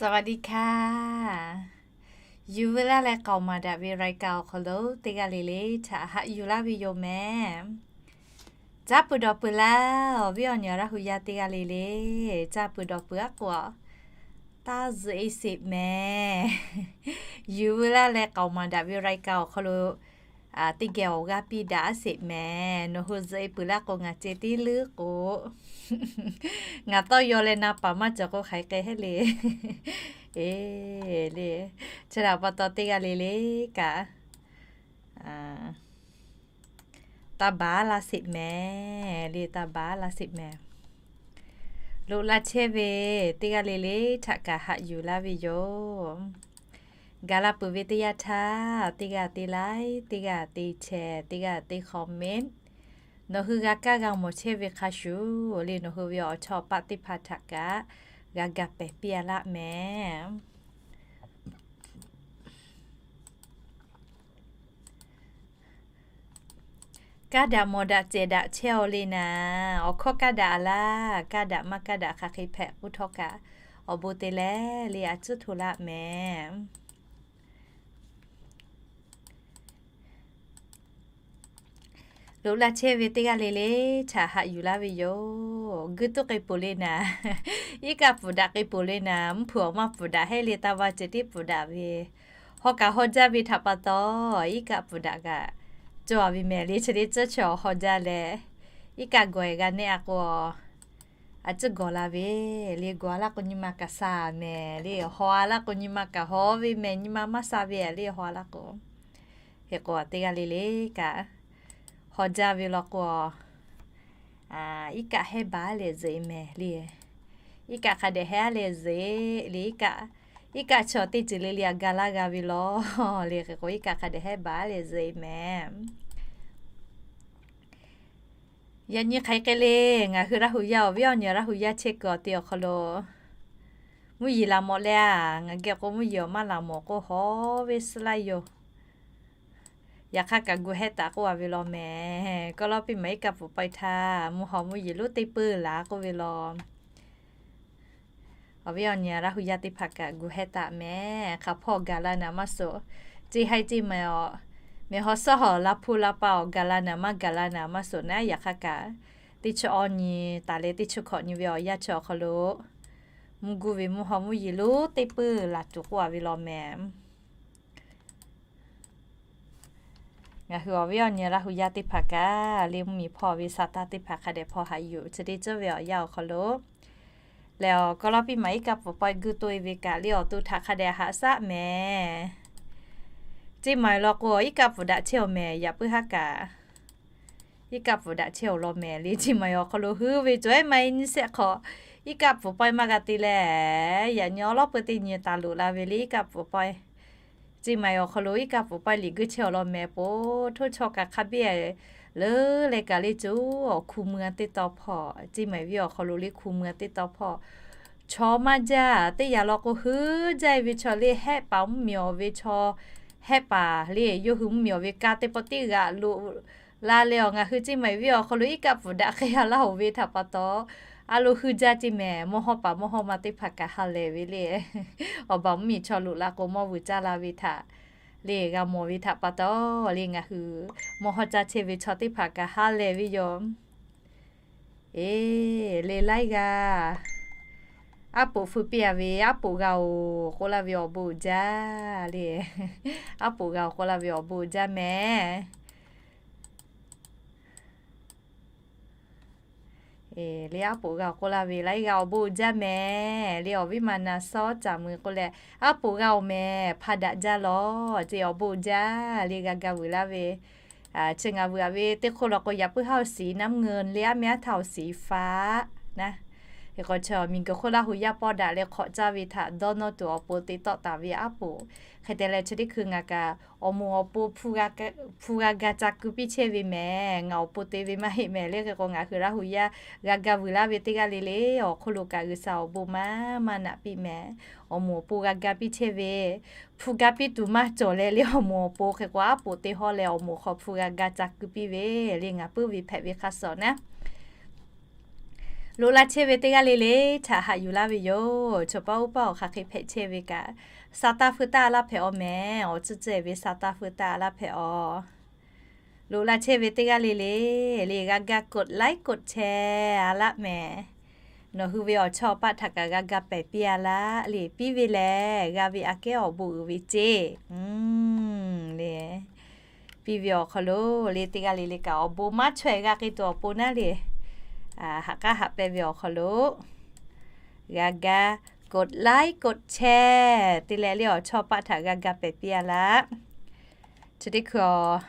สวัสดีค่ะ Yuˬ veu laˇ leh k'aoˍ maˍ daꞈ ve รายการ awˬ hk'aw lo teˇ g'aˇ le le htaꞈ haꞈ yuˬ laˇ ve yoˬ mehˍ. Caˇ peuˬ dawˬ peuˬ laˇ, awˬ viˉ awˬ nyi Laˇ hu yaˇ teˇ g'aˇ le le, caˇ peuˬ dawˬ peuˬ aˉ k'o, taˇ zuhꞈ e sheˍ mehˍ. Yuˬ veu laˇ leh k'aoˍ maˍ daꞈ ve รายการ awˬ hk'aw lo teˇ geh awˬ g'aˇ piˇ daꞈ aˉ sheˍ mehˍ. Nawˬ hui zuhꞈ e peuˬ laˇ k'o, ngaˬ ceh tiˉ leuˉ k'o, ngaˬ tawˇ yaw leh na paˍ maˇ cawˬ k'o, hk'aˬ hk'e hk'e hehˉ le. E, le, chi htaꞈ pa taw teˇ g'aˇ le le kaꞈ, taˇ baˬ laˇ sheˍ mehˍ. Le, taˇ baˬ laˇ sheˍ mehˍ. Loꞈ la chehˇ ve teˇ g'aˇ le le htaꞈ kaꞈ haꞈ yuˬ laˇ ve yoˬ. Gaˬ la peuˬ ve teˇ yanˇ htaˇ, teˇ g'aˇ teˇ like, teˇ g'aˇ teˇ share, teˇ g'aˇ teˇ comment, nawˬ hui g'a kaˇ g'a mawˬ chehˇ ve hk'a shuˍ le, nawˬ hui ve awˬ chawˇ paˆ teˇ hpaˍ htaꞈ kaꞈ g'a ga pehˬ piˇ a laˇ mehˍ. Kaˇ daꞈ mawˬ daꞈ cehˬ daꞈ chehˇ-aw le naˍ, awˬ hkawˇ kaˇ daꞈ a laˇ. Kaˇ daꞈ maˇ kaˇ daꞈ hk'aˬ hk'e hpehꞈ k'oˆ htawˇ kaꞈ, awˬ bon te leh le a cuˉ hto laˇ mehˍ. Loꞈ la chehˇ ve teˇ g'aˇ le le htaꞈ haꞈ yuˬ laˇ ve yoˬ. Guˇ tuˉ k'ai peuˬ le naˍ, iˉ kaˆ pfuhˍ daꞈ k'ai peuˬ le naˍ, mvuhˇ hpeuꞈ awˬ maˇ pfuhˍ daꞈ hehˉ le, taˇ va ceh tiˉ pfuhˍ daꞈ ve, haw kaꞈ haw jaˇ ve htaꞈ pa taw, iˉ kaˆ pfuhˍ daꞈ kaꞈ cawˬ a ve mehˍ le. Chi teˇ ceuˬ chi awˬ haw jaˇ leh, iˉ kaˆ gawˬ e g'a nehˆ a k'o, a cuˉ gawˬ la ve le. Gawˬ a laˇ k'o, nyi ma kaꞈ sha mehˍ le. Haw a laˇ k'o, nyi ma kaꞈ haw ve mehˍ. Nyi ma maˇ sha ve le, haw a laˇ k'o. Hk'e k'o, teˇ g'aˇ le le kaꞈ haw jaˇ ve law k'o, iˉ kaˆ hehˉ baˬ leh zuhꞈ e mehˍ le. Iˉ kaˆ hk'a dehꞈ hehˉ leh zuhꞈ le. Iˉ kaˆ, iˉ kaˆ chaw teˇ ceuˬ le le a ga laˇ g'a ve law le. Hk'e k'o, iˉ kaˆ hk'a dehꞈ hehˉ baˬ leh zuhꞈ e mehˍ. Yaꞈ nyi hk'aˬ hk'e le, ngaˬ hui Laˇ hu yaˇ, awˬ viˉ awˬ nyi Laˇ hu yaˇ chehˇ kuiˬ awˬ te awˬ hk'aw lo, mvuhˇ yeˬ laˬ mawꞈ leh a, ngaˬ geh k'o mvuhˇ yeˬ awˬ maˇ laˬ mawꞈ k'o, haw ve suh laˇ yoˬ. Yaꞈ hk'aˇ kaꞈ gu hehˉ taˍ k'oˆ a ve law mehˍ. Kawˇ lawˇ piˇ maˍ iˉ kaˆ pfuhˍ pawehˇ htaˇ, mvuhˇ haw mvuhˇ yeˬ lonˉ teˇ peuˬ laˬ k'oˆ ve law. Awˬ viˉ awˬ nyi Laˇ hu yaˇ teˇ hpaˍ kaꞈ gu hehˉ taˍ mehˍ. Hk'aˬ hpawˇ gaˬ la naˍ maˇ suhˍ, ceˇ haiˇ ceˇ maiˍ awˬ, mehˬ haw suhˉ hawˬ la hpu la pa awˬ gaˬ la naˍ maˇ gaˬ la naˍ maˇ suhˍ naˉ, yaꞈ hk'aˇ kaꞈ teˇ chi awˇ nyi taˍ leh teˇ chi hkawꞈ nyi ve awˬ yanˇ chi awˬ hk'aw lo, mvuhˇ guˇ ve mvuhˇ haw mvuhˇ yeˬ lonˉ teˇ peuˬ laˬ tuˬ k'oˆ a ve law mehˍ. Ngaˬ hui awˬ viˉ awˬ nyi Laˇ hu yaˇ teˇ hpaˍ kaꞈ le, mvuhˇmiˬ hpawˇ ve sa taˇ teˇ hpaˍ hk'a dehꞈ hpawˇ haꞈ yuˬ chi teˇ ceuˬ ve awˬ yanˇ awˬ hk'aw lo lehˬ, awˬ kawˇ lawˇ piˇ maˍ iˉ kaˆ pfuhˍ pawehˇ guˇ toˆ e ve kaꞈ le, awˬ to htaꞈ hk'a dehꞈ haꞈ shaˉ mehˍ. Ceˇ maiˍ law k'o, iˉ kaˆ pfuhˍ daꞈ chehˇ awˬ mehˍ, yaꞈ puiˉ haˉ kaꞈ iˉ kaˆ pfuhˍ daꞈ chehˇ awˬ law mehˍ le. Ceˇ maiˍ awˬ hk'aw lo hui ve cawˬ ehˉ maˇ e nyiˇ shehˆ hk'awꞈ, iˉ kaˆ pfuhˍ pawehˇ maˇ g'a te leh, yaꞈ nyi awˬ lawˉ peu teˇ nyi taˍ loꞈ la ve le iˉ kaˆ pfuhˍ pawehˇ. Ceˇ maiˍ awˬ hk'aw lo iˉ kaˆ pfuhˍ pawehˇ liꞈ guˇ chehˇ awˬ law mehˍ po htoˇ chaw kaꞈ hk'a biˇ leuˉ leh kaꞈ le, co awˬ hku mui a teˇ taw hpawˇ, ceˇ maiˍ viˇ awˬ hk'aw lo le hku mui a teˇ taw hpawˇ, chaw maˇ jaˇ. Teˇ yanˇ law k'o, hui jaˇ e ve chaw le, hehˆ paˍ mvuhˇmiˬ awˬ ve chaw, hehˆ paˍ le, yawˇ hui mvuhˇmiˬ awˬ ve kaˇ teˇ pawˆ tiˉ g'aꞈ loꞈ la leh, awˬ ngaˬ hui ceˇ maiˍ viˇ awˬ hk'aw lo iˉ kaˆ pfuhˍ daꞈ hk'e a laˇ oˬ ve htaꞈ pa taw, a lo hui jaˇ ceˇ mehˍ. Mawˇ hawˇ paˍ mawˇ hawˇ ma teˇ hpaˍ kaꞈ ha lehˬ ve le. Awˬ baˬ mvuhˇmiˬ chaw loꞈ la k'o, mawˇ vuiˬ caˇ la ve htaꞈ le g'a mawˬ ve htaꞈ pa taw le, ngaˬ hui mawˇ hawˇ caˇ chehˇ ve chaw teˇ hpaˍ kaꞈ ha lehˬ ve yoˬ. E, le laiˉ g'aˇ, aˉ poꞈ feu piˇ a ve, aˉ poꞈ g'a oˬ k'oˆ laˇ ve awˬ bon uiˍ jaˇ le. Aˉ poꞈ g'a oˬ k'oˆ laˇ ve awˬ bon uiˍ jaˇ mehˍ. Le aˉ poꞈ g'a oˬ k'oˆ laˇ ve laiˉ g'aˇ awˬ bon uiˍ jaˇ mehˍ. Le awˬ viˉ ma na sawˉ caˍ mui k'oˆ leh, aˉ poꞈ g'a oˬ mehˍ, hpaˇ daꞈ jaˇ lawˬ, ceˇ awˬ bon uiˍ jaˇ le, g'a ga vuiˬ laˇ ve. Chi ngaˬ vuiˬ a ve teˇ hk'oˆ law k'o, yaꞈ puiˉ haˉ awˬ siˍ น้ำเงิน le, aˉ meh aˉ htaˇ awˬ siˍ ฟ้า naˉ. Hk'e k'o, chaw miˬguiˬ hk'oˆ Laˇ hu yaˇ pawˇ daꞈ leh hk'awꞈ caˇ ve htaꞈ dawˇ nawˇ tuˬ awˬ pon te tawˆ taˍ ve aˉ poꞈ. Hk'e te leh, chi teˇ hkui ngaˬ kaꞈ awˬ moˍ awˬ pon hpu g'a ga ca ku piˇ chehˇ ve mehˍ. Ngaˬ awˬ pon te ve maˇ heˆ mehˍ le. Hk'e k'o, ngaˬ hui Laˇ hu yaˇ g'a ga vuiˬ laˇ ve teˇ g'aˇ le le awˬ hk'oˆ lo kaꞈ G'uiˬsha awˬ bon maˇ maˇ naꞈ piˇ mehˍ. Awˬ moˍ awˬ pon g'a ga piˇ chehˇ ve, hpu ga piˇ tuˬ maˇ cawˬ leh le, awˬ moˍ awˬ pon hk'e k'o, aˉ poꞈ te hawˉ leh awˬ moˍ hk'aw hpu g'a ga ca ku piˇ ve le. Ngaˬ puiˉ ve hpehꞈ ve hk'a shuˍ naˉ, Loꞈ la chehˇ ve teˇ g'aˇ le le htaꞈ haꞈ yuˬ laˇ ve yoˬ. Chaw paˇ uˉ paˇ awˬ hk'aˬ hk'e hpehꞈ chehˇ ve kaꞈ, sa taˇ feu taˇ laˇ hpehꞈ aw mehˍ. Awˬ tcuhˇ tcuhˇ ve sa taˇ feu taˇ laˇ hpehꞈ aw. Loꞈ la chehˇ ve teˇ g'aˇ le le, le g'a ga กดไลค์ กดแชร์ a laˇ mehˍ. Nawˬ hui ve awˬ chawˇ paˆ htaꞈ kaꞈ g'a ga pehˬ piˇ a laˇ le. Piˇ ve lehˬ, g'a ve aꞈ kehˉ awˬ bon uiˍ ve ceˇ le. Piˇ ve awˬ hk'aw lo le teˇ g'aˇ le le kaꞈ awˬ bon maˇ chaweh g'a k'ai tuˬ awˬ pon naˉ le, haꞈ k'aˉ haꞈ pehnˇ ve awˬ hk'aw lo g'a ga กดไลค์ กดแชร์ te leh le awˬ chawˇ paˆ htaꞈ g'a ga pehˬ piˇ a laˇ. Chi teˇ hkui awˬ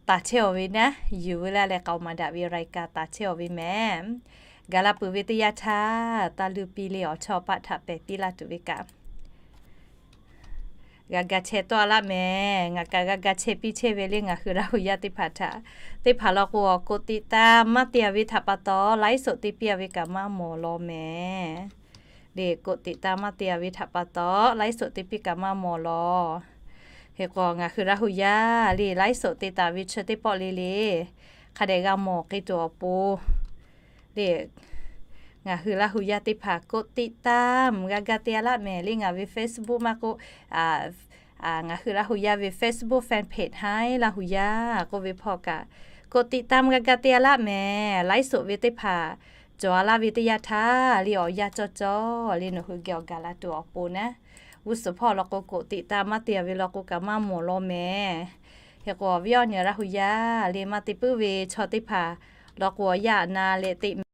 taˍ chehˇ awˬ ve naˉ, yuˬ ve laˇ leh k'aoˍ maˍ daꞈ ve รายการ taˍ chehˇ awˬ ve mehˍ. Gaˬ la peuˬ ve teˇ yanˇ htaˇ, taˇ luˇ piˇ le awˬ chawˇ paˆ htaꞈ pehˬ piˇ laˇ tuˬ ve kaꞈ, g'a ga chehˇ tawˆ a laˇ mehˍ. Ngaˬ kaꞈ g'a ga chehˇ piˇ chehˇ ve le ngaˬ hui Laˇ hu yaˇ teˇ hpaˍ htaꞈ. Teˇ hpaˍ law k'o, awˬ กดติดตาม maˇ te a ve htaꞈ pa taw, ไลฟ์สด te piˇ a ve kaꞈ maˇ mawˬ law mehˍ. Le กดติดตาม maˇ te a ve htaꞈ pa taw, ไลฟ์สด te piˇ kaꞈ maˇ mawˬ law. Hk'e k'o, ngaˬ hui Laˇ hu yaˇ le ไลฟ์สด te taˍ ve chi teˇ pawˆ le le hk'a dehꞈ g'a mawˬ k'ai tuˬ awˬ pon le, ngaˬ hui Laˇ hu yaˇ teˇ hpaˍ กดติดตาม g'a ga te a laˇ mehˍ. Le ngaˬ ve Facebook maˇ k'oˆ, ngaˬ hui Laˇ hu yaˇ ve Facebook fanpage Haiˉ Laˇ hu yaˇ k'oˆ ve hpawˇ kaꞈ, กดติดตาม g'a ga te a laˇ mehˍ. ไลฟ์สด ve teˇ hpaˍ cawˬ a laˇ ve teˇ yanˇ htaˇ le awˬ yanˇ cawˇ cawˇ le nawˬ hui geh awˬ gaˬ la tuˬ awˬ pon naˉ, g'uˇ suhˍ hpawˇ law k'o, กดติดตาม maˇ te a ve law k'o kaꞈ maˇ mawˬ law mehˍ. Hk'e k'o, awˬ viˉ awˬ nyi Laˇ hu yaˇ le maˇ te puiˉ ve chaw teˇ hpaˍ law k'o, awˬ yanˇ na leh teꞈ mehˍ.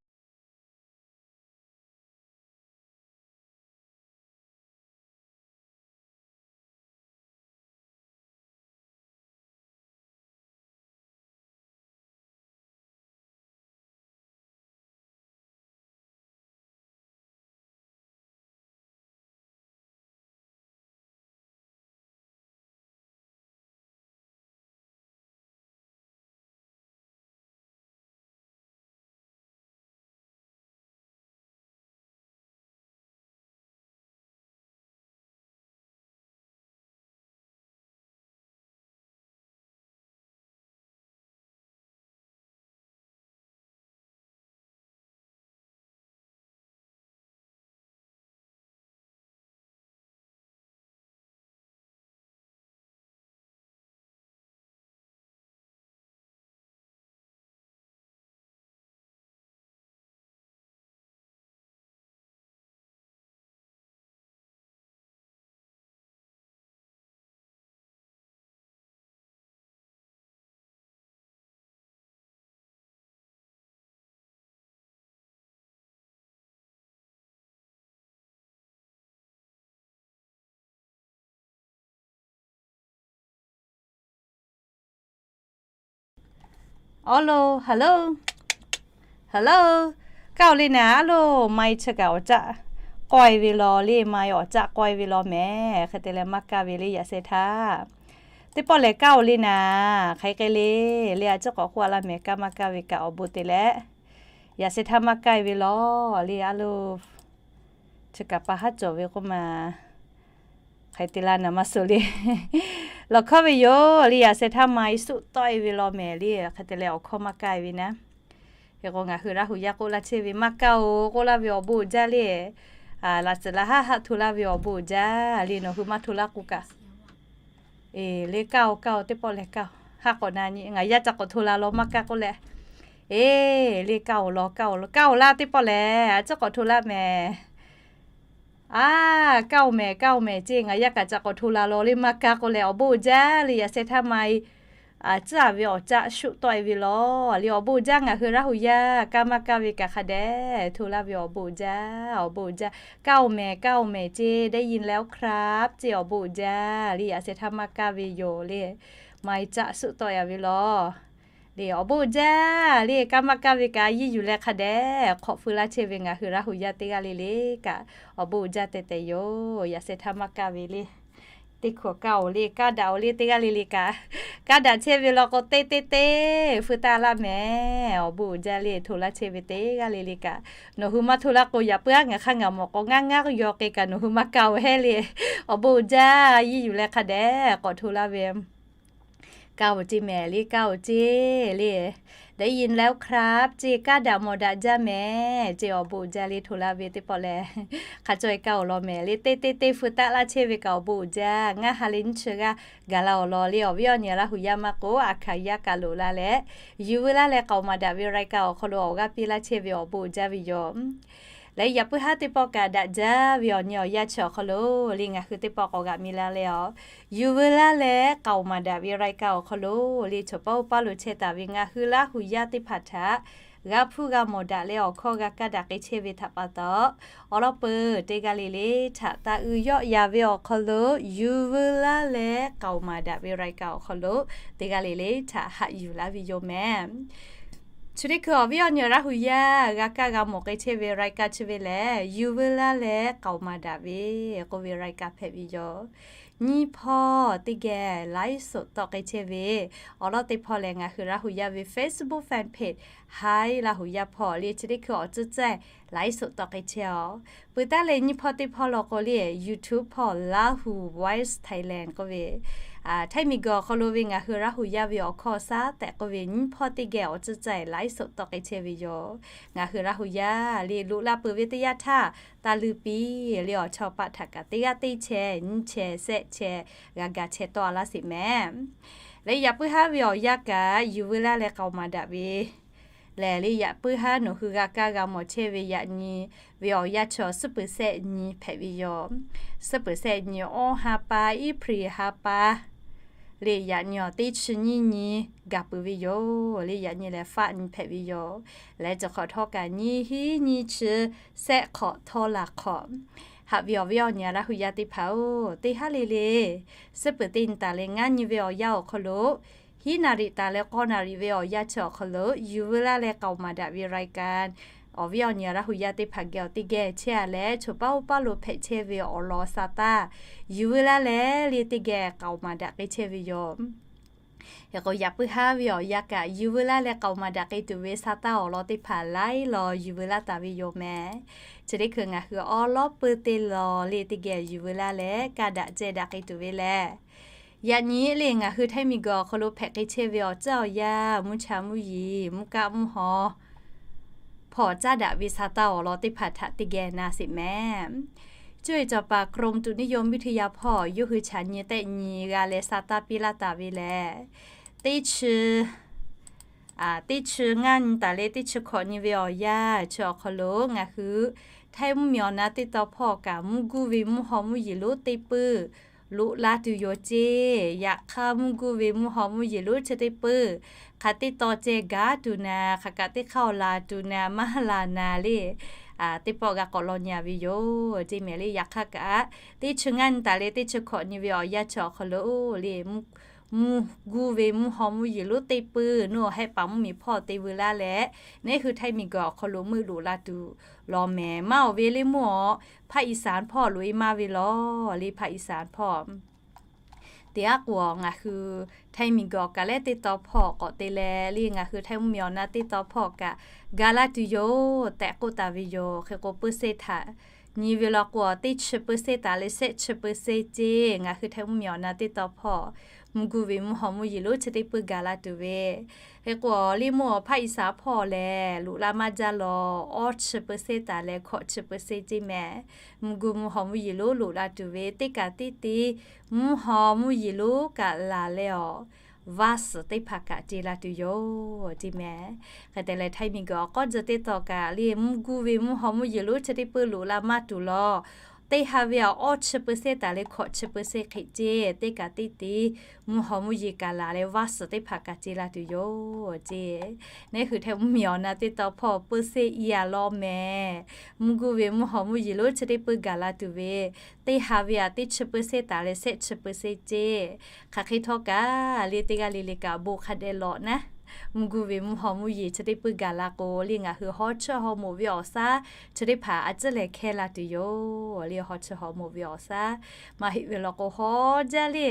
Awˬ lo, hello, hello, kaˇ oˬ le naˍ, a lo, mai chi kaꞈ awˬ caˆ k'awehˇ ve law le, mai awˬ caˆ k'awehˇ ve law mehˍ. Hk'e te leh maˇ kaˇ ve le yaꞈ sheh htaˇ. Teˇ pawˆ lehˬ kaˇ oˬ le naˍ, hk'aˬ hk'e le, le a ciˉ k'awꞈ k'oˆ a laˇ mehˍ, kaˇ maˇ kaˇ ve kaꞈ awˬ bon te leh, yaꞈ sheh htaˇ maˇ kaˇ ve law le a lo. Chi kaꞈ pa haˉ cawˬ ve k'oˆ ma, hk'aˬ hk'e te laˇ naˍ maˇ suh le. Lawˬ hkawˇ ve yoˬ le, yaꞈ sheh htaˇ mai suˆ tawˆ e ve law mehˍ le, hk'e te leh awˬ hkawˇ maˇ kaˇ ve naˉ. Hk'e k'o ngaˬ hui Laˇ hu yaˇ k'oˆ laˇ chehˇ ve maˇ kaˇ oˬ k'oˆ laˇ ve awˬ bon uiˍ jaˇ le. Laꞈ tcuhˍ laꞈ haˉ haˆ hto laˇ ve awˬ bon uiˍ jaˇ le, nawˬ hui maˇ hto laˇ k'oˆ kaꞈ. Eˬ, le kaˇ oˬ, kaˇ oˬ, teˇ pawˆ lehˬ kaˇ oˬ. Haˉ k'awꞈ na nyi, ngaˬ yaˇ ca k'awꞈ hto la law maˇ kaˇ k'oˆ leh. Eˬ, le kaˇ oˬ law, kaˇ oˬ law, kaˇ oˬ laˇ teˇ pawˆ lehˬ, a ciˉ k'awꞈ hto laˇ mehˍ. A, kaˇ oˬ mehˍ, kaˇ oˬ mehˍ ceˇ, ngaˬ yaˇ kaꞈ ca k'awꞈ hto la law le maˇ kaˇ k'oˆ leh, awˬ bon uiˍ jaˇ le yaꞈ sheh htaˇ mai a ciˉ a ve awˬ caˆ shuˆ tawˆ e ve law le, awˬ bon uiˍ jaˇ ngaˬ hui Laˇ hu yaˇ, kaˇ maˇ kaˇ ve kaꞈ hk'a dehꞈ hto laˇ ve awˬ bon uiˍ jaˇ, awˬ bon uiˍ jaˇ. Kaˇ oˬ mehˍ, kaˇ oˬ mehˍ ceˇ, ได้ยินแล้วครับ ceˇ, awˬ bon uiˍ jaˇ le yaꞈ sheh htaˇ maˇ kaˇ ve yoˬ le, mai caˆ shuˆ tawˆ e a ve law. Le awˬ bon uiˍ jaˇ le, kaˇ maˇ kaˇ ve kaꞈ a yiˇ yuˬ leh hk'a dehꞈ hk'awꞈ feu laˇ chehˇ ve ngaˬ hui Laˇ hu yaˇ teˇ g'aˇ le le kaꞈ, awˬ bon uiˍ jaˇ tehꞈ tehꞈ yoˬ. Yaꞈ sheh htaˇ maˇ kaˇ ve le. Teˇ hkawꞈ kaˇ oˬ le, kaˇ daꞈ oˬ le teˇ g'aˇ le le kaꞈ, kaˇ daꞈ chehˇ ve law k'o, teˇ teˇ teˇ feu taˇ laˇ mehˍ. Awˬ bon uiˍ jaˇ le, hto laˇ chehˇ ve teˇ g'aˇ le le kaꞈ, nawˬ hui maˇ hto laˇ k'o, yaꞈ puiˉ aˉ ngaˬ hk'aˇ ngaˬ mawˬ k'awꞈ ngaˇ ngaˇ yaw k'e kaꞈ nawˬ hui maˇ kaˇ oˬ heˆ le. Awˬ bon uiˍ jaˇ, a yiˇ yuˬ leh hk'a dehꞈ k'awꞈ hto laˇ ve. Kaˇ oˬ ceˇ mehˍ le, kaˇ oˬ ceˇ le. ได้ยินแล้วครับ ceˇ, kaˇ daꞈ mawˬ daꞈ jaˇ mehˍ ceˇ, awˬ bon uiˍ jaˇ le. Htoꞈ la ve teˇ pawˆ lehˬ, hk'a caweh kaˇ oˬ law mehˍ le. Teˇ teˇ teˇ feu taˆ laˇ chehˇ ve kaꞈ awˬ bon uiˍ jaˇ. Ngaˇ ha leh nyiˇ chi g'aˇ gaˬ la awˬ lawn le. Awˬ viˉ awˬ nyi Laˇ huˍ yaˇ maˇ k'o, a hkanˍ yaˇ kaꞈ loꞈ la leh, yuˬ veu laˇ leh k'aoˍ maˍ daꞈ ve รายการ awˬ hk'aw lo awˬ g'aˇ piˇ laˇ chehˇ ve awˬ bon uiˍ jaˇ ve yoˬ. Leh yaꞈ puiˉ haˉ teˇ pawˆ kaꞈ daꞈ jaˇ ve awˬ nyi awˬ yanˇ chi awˬ hk'aw lo le, ngaˬ hui teˇ pawˆ k'awꞈ g'aꞈ mi la leh, awˬ yuˬ veu laˇ leh k'aoˍ maˍ daꞈ ve รายการ awˬ hk'aw lo le, chaw paˉ oˇ paˉ lo chehˇ taˍ ve ngaˬ hui Laˇ huˍ yaˇ teˇ hpaˍ htaꞈ g'a hpuˇ g'a mawˬ daꞈ leh awˬ hkawˇ g'a kaˇ daꞈ k'ai chehˇ ve htaꞈ pa taw, awˬ lawn peuˬ teˇ g'aˇ le le htaꞈ taˇ uiˍ yawˆ yan ve awˬ hk'aw lo, yuˬ veu laˇ leh k'aoˍ maˍ daꞈ ve รายการ awˬ hk'aw lo teˇ g'aˇ le le htaꞈ haꞈ yuˬ laˇ ve yoˬ mehˍ. Chi teˇ hkui awˬ viˉ awˬ nyi Laˇ huˍ yaˇ g'a kaˇ g'a mawˬ k'ai chehˇ ve รายการ chi ve lehˬ, yuˬ veu laˇ leh k'aoˍ maˍ daꞈ ve k'oˆ ve รายการ hpehꞈ ve yoˬ. Nyiˇ hpawˇ teˇ geh ไลฟ์สด tawˆ k'ai chehˇ ve, awˬ lawn teˇ hpawˇ lehˬ ngaˬ hui Laˇ huˍ yaˇ ve Facebook fan page Hi Laˇ huˍ yaˇ hpawˇ le, chi teˇ hkui awˬ tcuhˇ cehˇ ไลฟ์สด tawˆ k'ai chehˇ aw. Peuˬ taˉ leh nyiˇ hpawˇ teˇ hpawˇ law k'o le, YouTube hpawˇ Lahu Voice Thailand k'oˆ ve, Htaiˇ miˬguiˬ awˬ hk'aw lo ve ngaˬ hui Laˇ huˍ yaˇ ve awˬ hkawˇ shaˉ tehꞈ k'oˆ ve nyiˇ hpawˇ teˇ geh awˬ tcuhˇ cehˇ ไลฟ์สด tawˆ k'ai chehˇ ve yoˬ. Ngaˬ hui Laˇ huˍ yaˇ le loꞈ la peuˬ ve teˇ yanˇ htaˇ, taˇ luˇ piˇ le, awˬ chawˇ paˆ htaꞈ kaꞈ teˇ g'aˇ teˇ chehˇ nyiˇ chehˇ shehˆ chehˇ g'a ga chehˇ tawˆ a laˇ sheˍ mehˍ. Leh yaꞈ puiˉ haˉ ve awˬ yanˇ kaꞈ yuˬ veu laˇ leh k'aoˍ maˍ daꞈ ve lehˬ le, yaꞈ puiˉ haˉ nawˬ hui g'a kaˇ g'a mawˬ chehˇ ve yaꞈ nyi ve awˬ yanˇ chi awˬ suhˉ peuˬ shehˆ nyi hpehꞈ ve yoˬ. Suhˉ peuˬ shehˆ nyi, Awˇ ha pa, Iˉhpriˍ ha pa le, yaꞈ nyi awˬ teˇ chi nyiˇ nyi gaˬ peuˬ ve yoˬ le. Yaꞈ nyi lehˬ faˆ nyi hpehꞈ ve yoˬ. Leh chi hk'awꞈ htawˇ kaꞈ nyiˇ hinˉ nyiˇ chi shehˆ hk'awꞈ htawˇ laˬ hk'awꞈ, haꞈ ve awˬ viˉ awˬ nyi Laˇ huˍ yaˇ teˇ hpaˍ-oˬ, teˇ haˉ le le suhˉ peuˬ teˇ nyi taˍ leh ngaˇ nyi ve awˬ yanˇ awˬ hk'aw lo, hiˉ naˍ riˍ taˍ leh k'awˇ naˍ riˍ ve awˬ yanˇ chi awˬ hk'aw lo yuˬ veu laˇ leh k'aoˍ maˍ daꞈ ve รายการ awˬ viˉ awˬ nyi Laˇ huˍ yaˇ teˇ hpaˍ geh awˬ teˇ geh chehˇ a leh, chaw paˉ oˇ paˉ lo hpehꞈ chehˇ ve awˬ lawn sa taˇ yuˬ veu laˇ leh le teˇ geh k'aoˍ maˍ daꞈ k'ai chehˇ ve yoˬ. Hk'e k'o yaꞈ puiˉ haˉ ve awˬ yanˇ kaꞈ yuˬ veu laˇ leh k'aoˍ maˍ daꞈ k'ai tuˬ ve sa taˇ awˬ lawn teˇ hpaˍ laiˉ law yuˬ veu laˇ taˍ ve yoˬ mehˍ. Chi teˇ hkui ngaˬ hui awˉ lawˉ peuˇ teˇ law le teˇ geh yuˬ veu laˇ leh kaˇ daꞈ ceh daꞈ k'ai tuˬ ve lehˬ, yaꞈ nyi le ngaˬ hui Htaiˇ miˬguiˬ awˬ hk'aw lo hpehꞈ k'ai chehˇ ve awˬ ceuˬ awˬ yanˇ, mvuhˇ cha mvuhˇ yeˬ, mvuhˇ kaˆ mvuhˇ haw hpawˇ caˉ daꞈ ve sa taˇ awˬ lawn teˇ hpaˍ htaꞈ teˇ geh na sheˍ mehˍ. Cuˇ yiˍ cawˬ paˍ กรมอุตุนิยมวิทยา hpawˇ yawˇ hui chaꞈ nyi tehˆ nyi g'a leh sa taˇ piˇ laˇ taˍ ve lehˬ, teˇ chi teˇ chi ngaˇ nyi taˍ leh teˇ chi hkawꞈ nyi ve awˬ yanˇ chi awˬ hk'aw lo ngaˬ hui Htaiˇ mvuhˇmiˬ awˬ na teˇ tawn hpawˇ kaꞈ mvuhˇ guˇ ve mvuhˇ haw mvuhˇ yeˬ lonˉ teˇ peuˇ loꞈ la tuˬ yoˬ ceˇ. Yaꞈ hk'aˇ mvuhˇ guˇ ve mvuhˇ haw mvuhˇ yeˬ lonˉ chi teˇ peuˇ hk'aˬ teˇ tawn ceh gaˇ tuˬ naˍ, hk'aˬ kaꞈ teˇ hk'aˇ awˬ laˬ tuˬ naˍ, maˇ laˬ naˍ le, teˇ pawˆ g'a k'awꞈ law nyi a ve yoˬ ceˇ mehˍ le. Yaꞈ hk'aˇ kaꞈ teˇ chi ngaˇ nyi taˍ leh teˇ chi hkawꞈ nyi ve awˬ yanˇ chi awˬ hk'aw lo le mvuhˇ guˇ ve mvuhˇ haw mvuhˇ yeˬ lonˉ teˇ peuˇ nuˇ awˬ hehˆ paˍ mvuhˇmiˬ hpawˇ te veu laˇ leh, neˉ hui Htaiˇ miˬguiˬ awˬ hk'aw lo meuˆ loꞈ la tuˬ law mehˍ. Maˇ awˬ ve le mvuhˇ awˬ ภาคอีสาน hpawˇ loꞈ e maˇ ve law le. ภาคอีสาน hpawˇ teˇ aˉ k'o ngaˬ hui Htaiˇ miˬguiˬ awˬ kaˬ lehˉ teˇ tawn hpawˇ k'awꞈ te leh le ngaˬ hui Htaiˇ mvuhˇmiˬ awˬ na teˇ tawn hpawˇ kaꞈ gaˬ la tuˬ yoˬ tehꞈ k'oˆ taˍ ve yoˬ. Hk'e k'o เปอร์เซ็นต์ htaꞈ nyi ve law k'o, teˇ chi เปอร์เซ็นต์ taˍ leh shehˆ chi เปอร์เซ็นต์ ceˇ ngaˬ hui Htaiˇ mvuhˇmiˬ awˬ na teˇ tawn hpawˇ mvuhˇ guˇ ve mvuhˇ haw mvuhˇ yeˬ lonˉ chi teˇ peuˇ gaˬ la tuˬ ve. Hk'e k'o le mvuhˇ awˬ ภาคอีสาน hpawˇ lehˬ loꞈ la maˇ jaˇ law, awˇ chi เปอร์เซ็นต์ taˍ leh hkawꞈ chi เปอร์เซ็นต์ ceˇ mehˍ. Mvuhˇ guˇ mvuhˇ haw mvuhˇ yeˬ lonˉ loꞈ la tuˬ ve teˇ kaꞈ teˇ te mvuhˇ haw mvuhˇ yeˬ lonˉ kaꞈ laˬ leh awˬ vaˇ suhˍ teˇ hpaˍ kaꞈ ce la tuˬ yoˬ ceˇ mehˍ. Hk'e te leh Htaiˇ miˬguiˬ awˬ k'awˇ tcuh teˇ tawn kaꞈ le mvuhˇ guˇ ve mvuhˇ haw mvuhˇ yeˬ lonˉ chi teˇ peuˇ loꞈ la maˇ tuˬ law, teˇ ha ve awˬ awˇ chi เปอร์เซ็นต์ taˍ leh hkawꞈ chi เปอร์เซ็นต์ hk'e ceˇ, teˇ kaꞈ teˇ te mvuhˇ haw mvuhˇ yeˬ kaꞈ laˬ leh vaˇ suhˍ teˇ hpaˍ kaꞈ ce la tuˬ yoˬ ceˇ. Neˉ hui Htaiˇ mvuhˇmiˬ awˬ na teˇ tawn hpawˇ เปอร์เซ็นต์ i a law mehˍ. Mvuhˇ guˇ ve mvuhˇ haw mvuhˇ yeˬ lonˉ chi teˇ peuˇ gaˬ la tuˬ ve, teˇ ha ve a teˇ chi เปอร์เซ็นต์ taˍ leh shehˆ chi เปอร์เซ็นต์ ceˇ. Hk'aˬ hk'e htawˇ kaꞈ le teˇ g'aˇ le le kaꞈ bon hk'a dehꞈ lawꞈ naˉ mvuhˇ guˇ ve mvuhˇ haw mvuhˇ yeˬ chi teˇ puiˉ gaˬ la k'o le, ngaˬ hui haw chiˇ haw moˍ ve awˬ shaˉ chi teˇ hpaˍ a ciˉ leh hkehˇ la tuˬ yoˬ le. Haw chiˇ haw moˍ ve awˬ shaˉ maˇ heˆ ve law k'o, haw jaˇ le.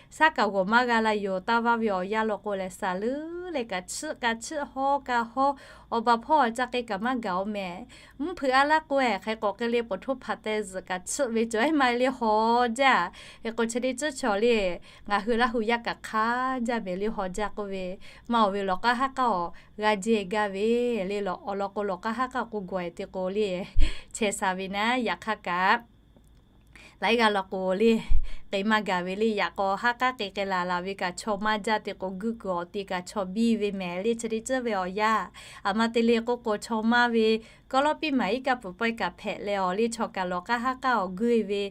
Shaˉ kaꞈ g'awˬ maˇ g'a la yoˬ. Taˇ vaˇ ve awˬ yanˇ law k'o lehˬ, saˍ leuˉ leh kaꞈ chiˆ kaꞈ chiˆ, haw kaꞈ haw, awˬ baˬ hpawˇ ca k'e kaꞈ maˇ gaˬ-oˬ mehˍ. Mvuhˇ hpeuꞈ a laˇ k'o-e, hk'e k'awꞈ k'e le, pawˍ htoˇ hpaˍ teh zuhꞈ kaꞈ chiˆ ve cawˬ-e maˇ heˆ le, haw jaˇ. Hk'e k'o chi teˇ ceuˬ chaw le, ngaˬ hui Laˇ hu yaˇ kaꞈ hk'a jaˇ mehˍ le, haw jaˇ k'oˆ ve, maˇ oˬ ve lawˬ k'aˉ haˉ k'aˉ awˬ g'a jehˇ gaˇ ve le. Awˬ lawn k'o, lawˬ k'aˉ haˉ k'aˉ k'o gawˬ-e te k'o le, chehˇ sha ve naˉ. Yaꞈ hk'aˇ kaꞈ laiˉ g'aˇ law k'o le, k'e maˇ gaˬ ve le. Yaꞈ k'aw haˉ k'aˉ k'e k'ai laˬ laˬ ve kaꞈ chaw maˇ jaˇ te k'o, guˇ kuiˬ awˬ te kaꞈ chaw biˇ ve mehˍ le. Chi teˇ ceuˬ ve awˬ yanˇ, aˬ ma te le k'oˆ k'o, chaw maˇ ve kawˉ lawˉ piˇ maˍ iˉ kaˆ pfuhˍ pawehˇ kaꞈ hpehꞈ leh awˬ le, chaw kaꞈ lawˬ k'aˉ haˉ k'aˉ awˬ guˇ-e ve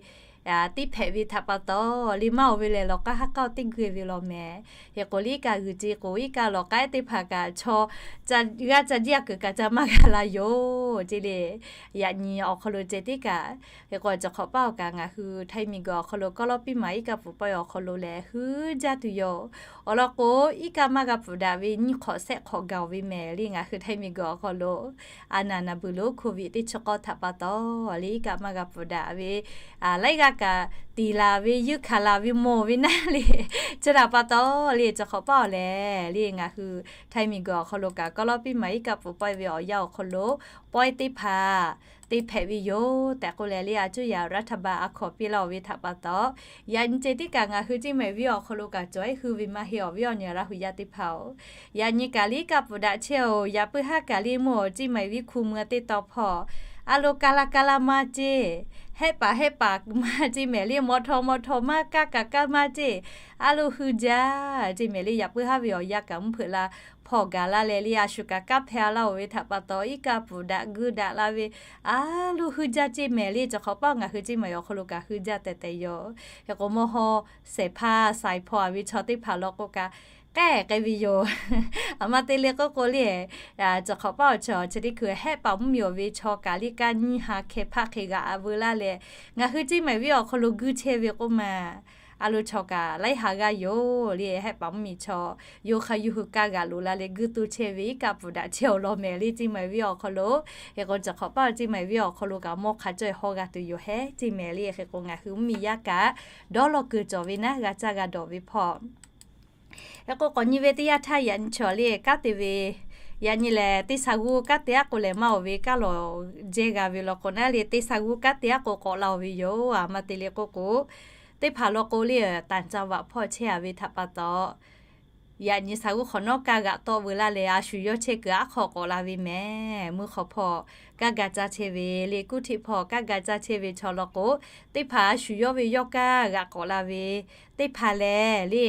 teˇ hpehꞈ ve htaꞈ pa taw le, maˇ oˬ ve lehˬ lawˬ k'aˉ haˉ k'aˉ teˇ guˇ-e ve law mehˍ. Hk'e k'o le, iˉ kaˆ g'uiˬ ce k'o, iˉ kaˆ lawˬ k'aˉ teˇ hpaˍ kaꞈ chaw g'aˇ ca jiˇ a kuiˬ kaꞈ ca maˇ g'a la yoˬ ce le. Yaꞈ nyi awˬ hk'aw lo ceh tiˉ kaꞈ, hk'e k'o cawˬ hk'awꞈ paˇ awˬ kaꞈ ngaˬ hui htaiˇ miˬ guiˬ awˬ hk'aw lo kawˉ lawˉ piˇ maˍ iˉ kaˆ pfuhˍ pawehˇ awˬ hk'aw lo lehˬ, huiˉ jaˇ tuˬ yoˬ. Awˬ lawn k'o, iˉ kaˆ maˇ g'a pfuhˍ daꞈ ve nyiˇ hk'awꞈ shehˆ hk'awꞈ gaˬ-oˬ ve mehˍ le. Ngaˬ hui htaiˇ miˬ guiˬ awˬ hk'aw lo a naˍ naˍ beuˬ lo COVID teˇ chi k'awˇ htaꞈ pa taw le, iˉ kaˆ maˇ g'a pfuhˍ daꞈ ve, laiˉ g'aˇ kaꞈ tiˍ laˬ ve, yuˇ hkanˍ laˬ ve mawˬ ve naˉ le. Chi htaꞈ pa taw le, cawˬ hk'awꞈ paˇ awˬ lehˬ le, ngaˬ hui htaiˇ miˬ guiˬ awˬ hk'aw lo kaꞈ kawˉ lawˉ piˇ maˍ iˉ kaˆ pfuhˍ pawehˇ ve awˬ yanˇ awˬ hk'aw lo pawehˇ teˇ hpaˍ te hpehꞈ ve yoˬ tehꞈ k'oˆ leh le, a cuˇ yaꞈ raˇ htaˇ ba a hkawnˍ piˇ laˇ-oˬ ve htaꞈ pa taw, yaꞈ nyi ceh tiˉ kaꞈ ngaˬ hui ceˇ mehˍ viˉ awˬ hk'aw lo kaꞈ cawˬ-e hui ve maˇ heˆ awˬ viˉ awˬ nyi Laˇ hu yaˇ teˇ hpaˍ-oˬ. Yaꞈ nyi kaꞈ le, iˉ kaˆ pfuhˍ daꞈ chehˇ-oˬ. Yaꞈ puiˉ haˉ kaꞈ le, mvuhˇ awˬ ceˇ mehˍ viˉ hku mui teˇ taw hpawˇ a lo ka la ka la maˇ ceˇ, hehˆ paˍ hehˆ paˍ maˇ ceˇ mehˍ le, mawꞈ htawnˍ mawꞈ htawnˍ maˇ kaˇ kaꞈ kaˇ maˇ ceˇ, a lo hui jaˇ ceˇ mehˍ le. Yaꞈ puiˉ haˉ ve awˬ yanˇ kaꞈ mvuhˇ hpeuꞈ la hpawˇ gaˬ la leh le, a shu kaꞈ kanˉ hpehˇ laˇ-oˬ ve htaꞈ pa taw, iˉ kaˆ pfuhˍ daꞈ guˇ daꞈ la ve a lo hui jaˇ ceˇ mehˍ le. Cawˬ hk'awꞈ paˇ ngaˬ hui ceˇ mehˍ awˬ hk'aw lo kaꞈ hui jaˇ tehꞈ tehꞈ yoˬ. Hk'e k'o mawˇ haw shehˍ hpaˇ shaiˍ hpaw-a ve chaw teˇ hpaˍ law k'o kaꞈ k'ehˉ k'ai ve yoˬ. Aˬ ma te le k'oˆ k'o le, cawˬ hk'awꞈ paˇ awˬ chaw chi teˇ hkui hehˆ paˍ mvuhˇ miˬ awˬ ve chaw kaꞈ le, kaˇ nyiˇ ha hkeh hpaˆ hk'e g'aꞈ veu laˇ leh, ngaˬ hui ceˇ mehˍ viˉ awˬ hk'aw lo guˇ chehˇ ve k'oˆ ma, a lo chaw kaꞈ laiˉ ha g'aˇ yoˬ le. Hehˆ paˍ mvuhˇ miˬ chaw yoˬ hk'a yuˬ hui kaˇ g'aꞈ loꞈ la leh guˇ to chehˇ ve iˉ kaˆ pfuhˍ daꞈ chehˇ-oˬ law mehˍ le, ceˇ mehˍ viˉ awˬ hk'aw lo. Hk'e k'o cawˬ hk'awꞈ paˇ ceˇ mehˍ viˉ awˬ hk'aw lo kaꞈ mawˇ hk'a caweh haw g'a tuˬ yoˬ hehˉ ceˇ mehˍ le. Hk'e k'o ngaˬ hui mvuhˇ miˬ yaˇ kaꞈ dawˇ law kuiˬ cawˬ ve naˉ, g'a caˇ g'a dawˬ ve hpawˇ. Hk'e k'o k'awꞈ nyi ve teˇ yanˇ htaˇ yaꞈ nyi chaw le kanˉ te ve, yaꞈ nyi lehˬ teˇ sha g'uˇ kanˉ te aˉ k'o lehˬ maˇ oˬ ve kanˉ lawˬ jehˇ g'a ve law k'o naˉ le, teˇ sha g'uˇ kanˉ te aˉ k'o k'awꞈ la-oˬ ve yoˬ. Aˬ ma te le k'oˆ k'o, teˇ hpaˍ law k'o le, tanˍ ca vaꞈ hpawˇ chehˇ-a ve htaꞈ pa taw, yaꞈ nyi sha g'uˇ hk'awꞈ nawˉ kaˇ g'aꞈ tawˆ veu laˇ leh a shu yawˇ chehˇ kuiˬ aˉ hk'aw k'awꞈ la ve mehˍ. Mvuhˇ hk'awꞈ hpawˇ kaˇ ga caˇ chehˇ ve le, kuˇ htiˆ hpawˇ kaˇ ga caˇ chehˇ ve chaw law k'o, teˇ hpaˍ a shu yawˇ ve yawˇ kaˇ g'aꞈ k'awꞈ la ve, teˇ hpaˍ lehˬ le,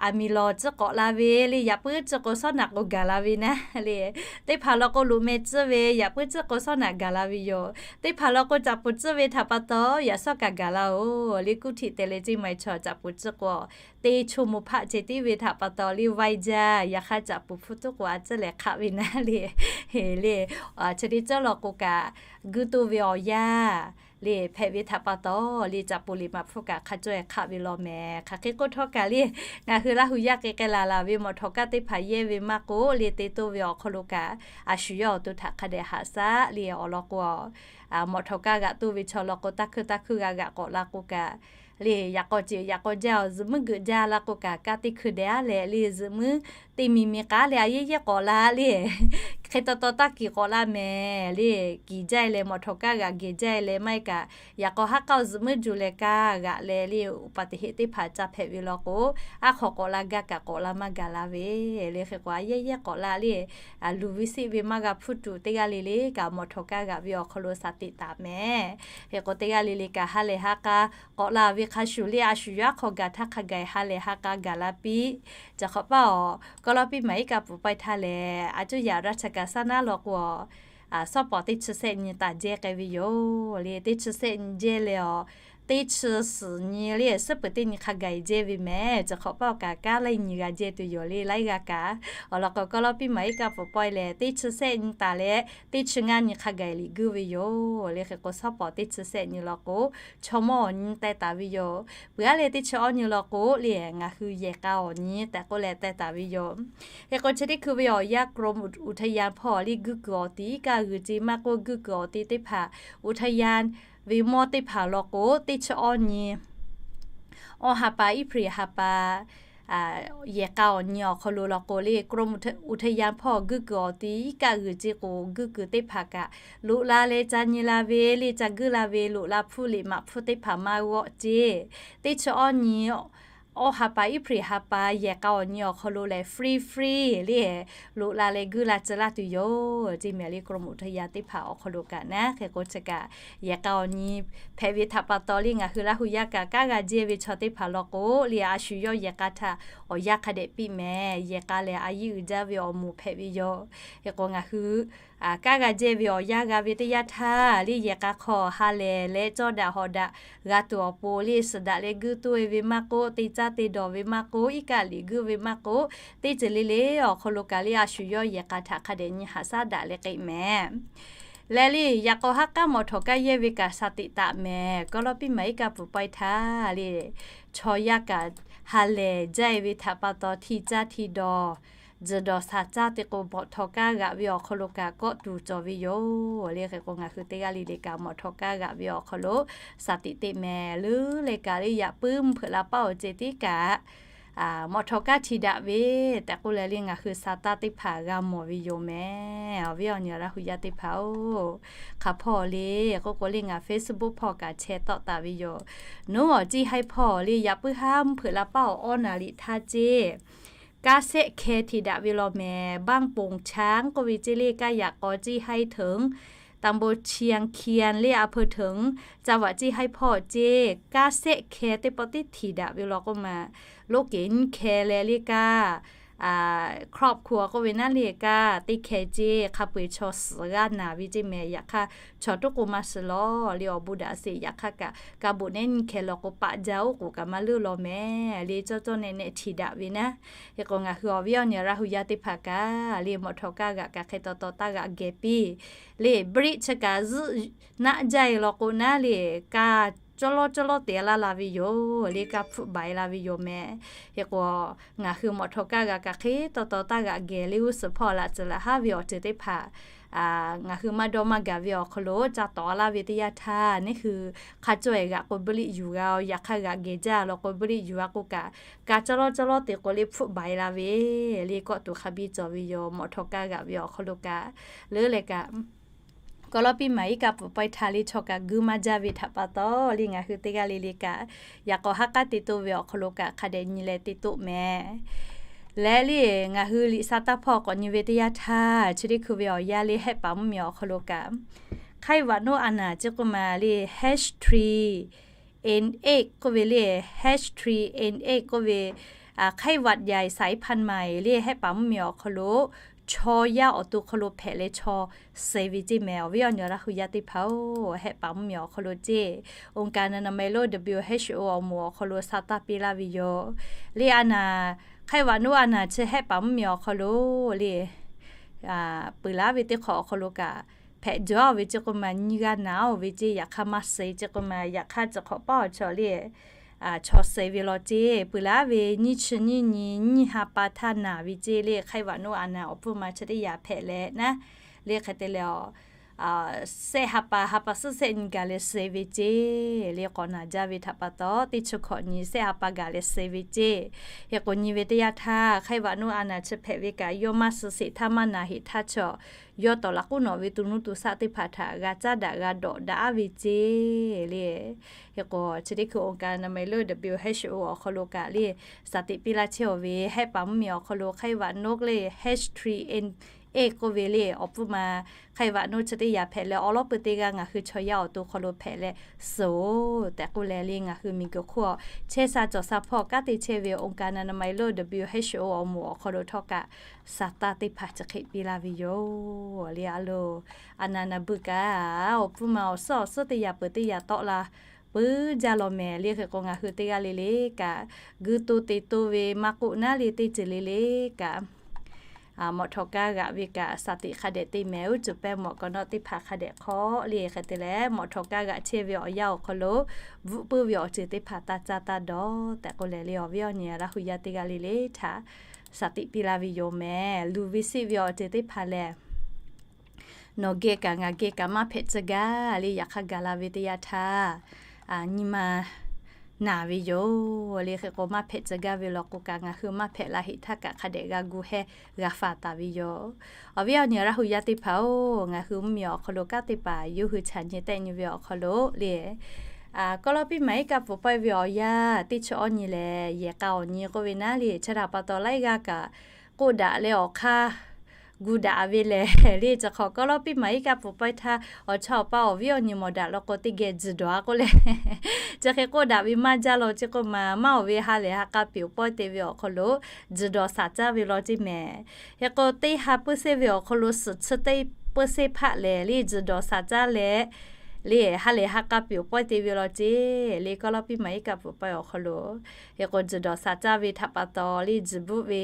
aˬ miˍ lawˬ tcuhˉ k'awꞈ la ve le, yaꞈ puiˉ tcuhˉ k'o sawˉ naꞈ k'o gaˬ la ve naˉ le. Teˇ hpaˍ law k'o loꞈ meh tcuhˉ ve, yaꞈ puiˉ tcuhˉ k'o sawˉ naꞈ gaˬ la ve yoˬ. Teˇ hpaˍ law k'o caꞈ puˍ tcuhˉ ve htaꞈ pa taw yaꞈ sawˉ kaꞈ gaˬ la-oˬ le. Kuˇ htiˆ teh leh ceˇ mehˍ chaw caꞈ puˍ tcuhˉ k'o, teˇ chaw mo hpaˆ ceh tiˉ ve htaꞈ pa taw le, vaiˇ jaˇ. Yaꞈ hk'aˇ caꞈ puˍ hpfuhˇ tuˉ k'o a tcuhˉ lehˬ hk'aˆ ve naˉ le. Le, chi teˇ ceuˬ law k'o kaꞈ, guˇ to ve awˬ yanˇ le hpehꞈ ve htaꞈ pa taw le, caꞈ puˍ liꞈ maꞈ hpfuhˇ kaꞈ hk'a caweh hk'aˆ ve law mehˍ. Hk'aˬ hk'e k'oˆ htawˇ kaꞈ le, ngaˬ hui Laˇ hu yaˇ k'e k'ai laˬ laˬ ve mawꞈ htawꞈ kaˇ teˇ hpaˍ yehˇ ve maˇ k'oˆ le, te toˇ ve awˬ hk'aw lo kaꞈ a shu yawˇ awˬ to htaꞈ hk'a dehꞈ haꞈ shaˉ le. Awˬ lawn k'o, mawꞈ htawꞈ kaˇ g'aꞈ toˇ ve chaw law k'o, taˇ hkuiˇ taˇ hkuiˇ g'a g'aꞈ k'awꞈ la k'o kaꞈ le, yaꞈ k'aw ceꞈ yaꞈ k'aw jaˇ-oˬ, zuhꞈ muiˉ geuꞈ jaˇ la k'o kaꞈ, kaˇ teˇ hkui dehꞈ-a leh le, zuhꞈ muiˉ teˇ miˬ miˬ k'aˉ leh a yehˇ yehˇ k'awꞈ la le. Hk'e taw taw taˇ kiˬ k'awꞈ la mehˍ le. Kiˬ jaˇ-e leh mawꞈ htawꞈ kaˇ g'aꞈ geh jaˇ-e leh maˇ heˆ kaꞈ, yaꞈ k'aw haˉ k'aˇ zuhꞈ muiˉ juˬ leh kaˇ g'aꞈ leh le, uˍ paˍ teꞈ heˆ teˇ hpaˍ ca hpehꞈ ve law k'o, aˉ hk'aw k'awꞈ la gaˇ kaꞈ k'awꞈ la maˇ gaˬ la ve le. Hk'e k'o a yehˇ yehˇ k'awꞈ la le, luˬ ve siˆ ve maˇ g'a hpuˇ tuˬ teˇ g'aˇ le le kaꞈ mawꞈ htawꞈ kaˇ g'aꞈ ve awˬ hk'aw lo shaˍ teꞈ taˍ mehˍ. Hk'e k'o teˇ g'aˇ le le kaꞈ ha lehˬ ha k'a k'awꞈ la ve hk'a shuˍ le, a shu yawˇ aˉ hk'aw gaˬ htaˇ hk'a gaˬ ha lehˬ ha k'a gaˬ la piˇ. Cawˬ hk'awꞈ paˇ awˬ kawˉ lawˉ piˇ maˍ iˉ kaˆ pfuhˍ pawehˇ htaˇ lehˬ, a cuˇ yaꞈ raˇ cha kaˍ saˉ naˉ law k'o, sawˉ pawˍ teˇ chi sehˆ nyi taˍ jehˇ k'ai ve yoˬ le. Teˇ chi sehˆ nyi jehˇ leh awˬ teˇ chi suhˍ nyi le suhˉ peuˬ teˇ nyi hk'a gaˬ jehˇ ve mehˍ. Chi hk'awꞈ paˇ awˬ kaꞈ kanˉ laiˇ nyi g'a jehˇ tuˬ yoˬ le, laiˉ g'aˇ kaꞈ. Awˬ lawn k'o, Kawˇlawˇpiˇ maˬ iˉ kaˆ pfuhˍ pawehˇ lehˬ, teˇ chi sehˆ nyi taˍ leh teˇ chi ngaˇ nyi hk'a gaˬ liꞈ guiˇ ve yoˬ le. Hk'e k'o, shawˉ pawˍ teˇ chi sehˆ nyi law k'o, chaw mawˇ awˬ nyi teh taˍ ve yoˬ. Peuˬ aˉ leh teˇ chi awˇ nyi law k'o le, ngaˬ hui yehˬ k'a awˬ nyi tehꞈ k'oˆ leh teh taˍ ve yoˬ. Hk'e k'o, chi teˇ hkui ve awˬ yanˇ กรมอุทยาน hpawˇ le guiˇ kuiˬ awˬ ti iˉ kaˆ g'uiˬ ce maˇ k'oˆ, guiˇ kuiˬ awˬ ti teˇ hpaˍ อุทยาน ve mawˇ teˇ hpaˍ law k'o, teˇ chi awˇ nyi awˇ ha pa, April ha pa, yehˬ k'a awˬ nyi awˬ hk'aw lo law k'o le, กรมอุทยาน hpawˇ guiˇ kuiˬ awˬ ti iˉ kaˆ g'uiˬ ce k'o, guiˇ kuiˬ teˇ hpaˍ kaꞈ loꞈ la leh ca nyi la ve le, ca guiˇ la ve, loꞈ la hpfuhˇ liꞈ maꞈ hpfuhˇ teˇ hpaˍ maˇ g'awˆ ce. Teˇ chi awˇ nyi awˇ ha pa, April ha pa, yehˬ k'a awˬ nyi awˬ hk'aw lo lehˬ, free free le, loꞈ la leh guiˇ la tcuh laˇ tuˬ yoˬ ce mehˍ le. กรมอุทยาน teˇ hpaˍ awˬ hk'aw lo kaꞈ naˉ, hk'e k'o chi kaꞈ yehˬ k'a awˬ nyi hpehꞈ ve htaꞈ pa taw le, ngaˬ hui Laˇ hu yaˇ kaꞈ kanˉ g'a jehˇ ve chaw teˇ hpaˍ law k'o le, a shu yawˇ yehˬ k'a htaꞈ awˬ yanˇ hk'a dehꞈ piˇ mehˍ. Yehˬ k'a lehˬ, a yiˇ uiˍ jaˇ ve awˬ moˍ hpehꞈ ve yoˬ. Hk'e k'o, ngaˬ hui kanˉ g'a jehˇ ve awˬ yanˇ g'a ve teˇ yanˇ htaˇ le, yehˬ k'a hk'aw ha lehˬ leh cawˇ daꞈ hawꞈ daꞈ g'a tuˬ awˬ pon le, suhˍ daꞈ leh guiˇ tuˬ e ve maˇ k'oˆ, te caˇ te dawˬ ve maˇ k'oˆ, iˉ kaˆ liꞈ guiˇ ve maˇ k'oˆ, teˇ ceuˬ le le awˬ hk'aw lo kaꞈ le, a shu yawˇ yehˬ k'a htaꞈ hk'a dehꞈ nyi haꞈ shaˉ daꞈ leh k'ai mehˍ. Leh le, yaꞈ k'aw ha k'aˉ mawˬ htawˍ kaˇ yehˇ ve kaꞈ shaˍ tiꞈ taˍ mehˍ. Kawˇlawˇpiˇ maˬ iˉ kaˆ pfuhˍ pawehˇ htaˇ le, chaw yaˇ kaꞈ ha lehˬ jaˇ e ve htaꞈ pa taw, hti caˇ hti dawˬ, tzuhˬ dawˬ shaˍ caˇ te k'o, mawˬ htawˍ kaˇ g'aꞈ ve awˬ hk'aw lo kaꞈ kawˆ tuˬ cawˬ ve yoˬ le. Hk'e k'o, ngaˬ hui teˇ g'aˇ le le kaꞈ mawˬ htawˍ kaˇ g'aꞈ ve awˬ hk'aw lo shaˍ tiꞈ teˇ mehˍ leuˉ leh kaꞈ le, yaꞈ puiˉ mvuhˇ hpeuꞈ la paˉ awˬ ceuˬ tiˉ kaꞈ mawˬ htawˍ kaˇ hti daꞈ ve tehꞈ k'oˆ leh le, ngaˬ hui sha taˇ teˇ hpaˍ g'a mawˬ ve yoˬ mehˍ. Awˬ viˉ awˬ nyi Laˇ hu yaˇ teˇ hpaˍ-oˬ, hk'a hpawˇ le k'oˆ k'o le, ngaˬ Facebook hpawˇ kaꞈ chehˇ tawˆ taˍ ve yoˬ. Nawˬ awˬ ciˇ haiˉ hpawˇ le, yaꞈ puiˉ haˉ mvuhˇ hpeuꞈ la paˉ awˬ awˇ naˍ liꞈ htaˇ ceˇ, kaˇ sehˆ hkeh hti daꞈ ve law mehˍ. บ้านโป่งช้าง k'oˆ ve ceˇ le, kaˇ yaꞈ k'aw ciˇ haiˉ ถึง ตำบลเชียงเคียน le, อำเภอเถิง จังหวัดเชียงราย hpawˇ ceˇ, kaˇ sehˆ hkeh teˇ pawˆ tiˉ hti daꞈ ve law k'oˆ ma, loˉ kehˬ nyiˇ hkeh leh le kaˇ ครอบครัว k'oˆ ve naˉ le, kaˇ teˇ hkeh ceˇ, hk'a peu-eˬ chaw suhˍ g'aˇ naˍ ve ceˇ mehˍ. Yaꞈ hk'aˇ, chaw tuˉ k'o maˇ suh lawˬ le, awˬ bon daꞈ sheˍ. Yaꞈ hk'aˇ kaꞈ, kaˇ bon nehˉ nyiˇ hkeh law k'o, paˆ jaˇ oˉ k'oˍ kaꞈ maˇ leuˉ law mehˍ le, cawˇ cawˇ nehˆ nehˆ hti daꞈ ve naˉ. Hk'e k'o, ngaˬ hui awˬ viˉ awˬ nyi Laˇ hu yaˇ teˇ hpaˍ kaꞈ le, mawˬ htawˍ kaˇ g'aꞈ kaꞈ hk'e taw taw taˇ g'aꞈ geh piˇ le. Brick chi kaꞈ zuhˆ naˆ jaˇ e law k'o naˉ le, kaˇ cawˇ lawˇ cawˇ lawˇ te laˇ la ve yoˬ le, kaˇ hpfuhˆ baiˬ la ve yoˬ mehˍ. Hk'e k'o, ngaˬ hui mawˬ htawˍ kaˇ g'aꞈ kaꞈ hk'e taw taw taˇ g'aꞈ geh le, g'uˇ suhˍ hpawˇ laꞈ tcuhˍ laꞈ haˉ ve awˬ ceuˬ teˇ hpaˍ ngaˬ hui maˇ dawˇ maˇ gaˬ ve awˬ hk'aw lo ca tawˍ laˇ ve teˇ yanˇ htaˇ, neˇ hui hk'a cawˇ e g'aꞈ k'o, brick yuˬ g'a-oˬ. Yaꞈ hk'aˇ g'aꞈ geh jaˇ law k'o, brick yuˬ a k'o kaꞈ, kaˇ cawˇ lawˇ cawˇ lawˇ te k'o le hpfuhˆ baiˬ la ve le, kawˆ tuˬ hk'a biˇ cawˬ ve yoˬ. Mawˬ htawˍ kaˇ g'aꞈ ve awˬ hk'aw lo kaꞈ leuˉ leh kaꞈ, Kawˇlawˇpiˇ maˬ iˉ kaˆ pfuhˍ pawehˇ htaˇ le, chaw kaꞈ guiˇ maˇ jaˇ ve htaꞈ pa taw le, ngaˬ hui teˇ g'aˇ le le kaꞈ, yaꞈ k'aw ha k'aˉ te toˆ ve awˬ hk'aw lo kaꞈ hk'a dehꞈ nyi leh te toˆ mehˍ. Leh le, ngaˬ hui liꞈ sha taˇ hpawˇ k'awꞈ nyi ve teˇ yanˇ htaˇ, chi teˇ hkui ve awˬ yanˇ le, hehˆ paˍ mvuhˇmiˬ awˬ hk'aw lo kaꞈ ไข้หวัดนก a naˍ chi k'oˆ ma le, H three N eight k'oˆ ve le, H three N eight k'oˆ ve ไข้หวัดใหญ่สายพันธุ์ใหม่ le, hehˆ paˍ mvuhˇmiˬ awˬ hk'aw lo chaw yaˇ awˬ to hk'aw lo hpehꞈ leh chaw suh ve ceˇ mehˍ. Awˬ viˉ awˬ nyi Laˇ hu yaˇ teˇ hpaˍ-oˬ, hehˆ paˍ mvuhˇmiˬ awˬ hk'aw lo ceˇ, องค์การอนามัยโลก W H O awˬ moˍ awˬ hk'aw lo sha taˇ piˇ laˇ ve yoˬ. Le a naˍ ไข้หวัดนก a naˍ chi hehˆ paˍ mvuhˇmiˬ awˬ hk'aw lo le, peuˬ laˇ ve teˇ hk'awꞈ awˬ hk'aw lo kaꞈ hpehꞈ jaw ve ceˇ k'oˆ ma, nyiˇ g'aˇ naˍ-oˬ ve ceˇ, yaꞈ hk'aˇ maˇ suh ceˇ k'oˆ ma. Yaꞈ hk'aˇ chi hk'awꞈ paˉ awˬ chaw le, chaw suh ve law ceˇ, peuˬ laˇ ve nyiˇ chi nyiˇ nyi nyiˇ ha pa htaˇ naˍ ve ceˇ le, ไข้หวัดนก a naˍ awˬ pfuhˇ ma chi teˇ yaꞈ hpehꞈ leh naˉ, le hk'e te leh, sehˆ ha pa, ha pa suhˉ sehˆ nyi gaˬ leh suh ve ceˇ le, k'awꞈ naˍ jaˇ ve htaꞈ pa taw, teˇ chi hkawꞈ nyi sehˆ ha pa gaˬ leh suh ve ceˇ. Hk'e k'o nyi ve teˇ yanˇ htaˇ, ไข้หวัดนก a naˍ chi hpehꞈ ve kaꞈ, yawˇ maˇ suh sheˍ htaˇ maˇ naˍ heˍ htaˇ chaw, yawˇ tawˍ laꞈ k'uˉ nawꞈ ve to nuˇ to shaˆ teˇ hpaˍ htaꞈ g'a caˉ daꞈ g'a dawꞈ daꞈ ve ceˇ le. Hk'e k'o chi teˇ hkui องค์การอนามัยโลก W H O awˬ hk'aw lo kaꞈ le, shaˍ tiꞈ piˇ laˇ chehˇ-oˬ ve, hehˆ paˍ mvuhˇmiˬ awˬ hk'aw lo ไข้หวัดนก le, H three N eight k'oˆ ve le, awˬ pfuhˇ ma ไข้หวัดนก chi teˇ yaꞈ hpehꞈ leh, awˬ lawˉ peu teˇ g'aˇ ngaˬ hui chaw yaˇ awˬ to hk'aw lo hpehꞈ leh suh-oˬ tehꞈ k'oˆ leh le, ngaˬ hui miˬguiˬ hk'oˆ chehˇ sha cawˬ sha hpawˇ kanˉ te chehˇ ve องค์การอนามัยโลก W H O awˬ moˍ awˬ hk'aw lo htawˇ kaꞈ, sha taˇ teˇ hpaˍ chi hk'e piˇ laˇ ve yoˬ le. A loˬ, a naˍ naˍ beuꞈ kaꞈ, awˬ pfuhˇ ma awˬ suhˉ awˬ suhˉ teˇ yaꞈ peuˬ teˇ yaꞈ tawˆ la puiˉ jaˇ law mehˍ le. Hk'e k'o, ngaˬ hui teˇ g'aˇ le le kaꞈ, guiˇ toˇ te toˇ ve maˇ k'oˆ naˉ le, teˇ ceuˬ le le kaꞈ, mawꞈ htawꞈ kaˇ g'aꞈ ve kaꞈ, shaˍ tiꞈ hk'a dehꞈ te mehˍ. Uˉ cuˬ pehˇ mawꞈ k'awꞈ nawˉ teˇ hpaˍ hk'a dehꞈ hk'awꞈ le. Hk'e te leh, mawꞈ htawꞈ kaˇ g'aꞈ chehˇ ve awˬ yanˇ awˬ hk'aw lo bvuhˆ puiˉ ve awˬ ceuˬ teˇ hpaˍ taˇ caˇ taˇ dawˬ tehꞈ k'oˆ leh le, awˬ viˉ awˬ nyi Laˇ hu yaˇ teˇ g'aˇ le le htaꞈ shaˍ tiꞈ piˇ laˇ ve yoˬ mehˍ. Luˬ ve siˆ ve awˬ ceuˬ teˇ hpaˍ lehˬ, nawˬ geh kaꞈ ngaˬ geh kaꞈ maˇ hpehꞈ tcuh gaˇ le. Yaꞈ hk'aˇ, gaˬ la ve teˇ yanˇ htaˇ nyi ma naˬ ve yoˬ le. Hk'e k'o, maˇ hpehꞈ tcuh gaˇ ve law k'o kaꞈ, ngaˬ hui maˇ hpehꞈ la heˆ htaˇ kaꞈ hk'a dehꞈ g'a gu heh g'a faˍ taˍ ve yoˬ. Awˬ viˉ awˬ nyi Laˇ hu yaˇ teˇ hpaˍ-oˬ, ngaˬ hui mvuhˇmiˬ awˬ hk'aw lo kanˉ teˇ hpaˍ yawˇ hui chaꞈ nyi tehˆ nyi ve awˬ hk'aw lo le, kawˇ lawˇ piˇ maˍ iˉ kaˆ pfuhˍ pawehˇ ve awˬ yanˇ teˇ chi awˇ nyi lehˬ, yehˬ k'a awˬ nyi k'oˆ ve naˉ le, chi htaꞈ pa taw laiˉ g'aˇ kaꞈ k'oˆ daꞈ leh awˬ hk'aˇ gu daꞈ ve lehˬ le, chi hk'awꞈ kawˇ lawˇ piˇ maˍ iˉ kaˆ pfuhˍ pawehˇ htaˇ, awˬ chawˇ awˬ paˇ awˬ viˉ awˬ nyi mawˬ daꞈ law k'o, teˇ geh tzuhˬ dawˬ-a k'oˆ leh, chi hk'e k'oˆ daꞈ ve maˇ jaˇ law ceˇ k'oˆ ma, maˇ oˬ ve ha lehˬ ha k'a piˍ-oˬ pawehˇ te ve awˬ hk'aw lo tzuhˬ dawˬ shaˍ caˇ ve law ceˇ mehˍ. Hk'e k'o, teˇ ha puiˉ seˇ ve awˬ hk'aw lo suhˍ chi teˇ puiˉ seˇ hpaˆ lehˬ le, tzuhˬ dawˬ shaˍ caˇ leh le, ha lehˬ ha k'a piˍ-oˬ pawehˇ te ve law ceˇ le, kawˇ lawˇ piˇ maˍ iˉ kaˆ pfuhˍ pawehˇ awˬ hk'aw lo. Hk'e k'o, tzuhˬ dawˬ shaˍ caˇ ve htaꞈ pa taw le, tzuhˬ bvuhˆ ve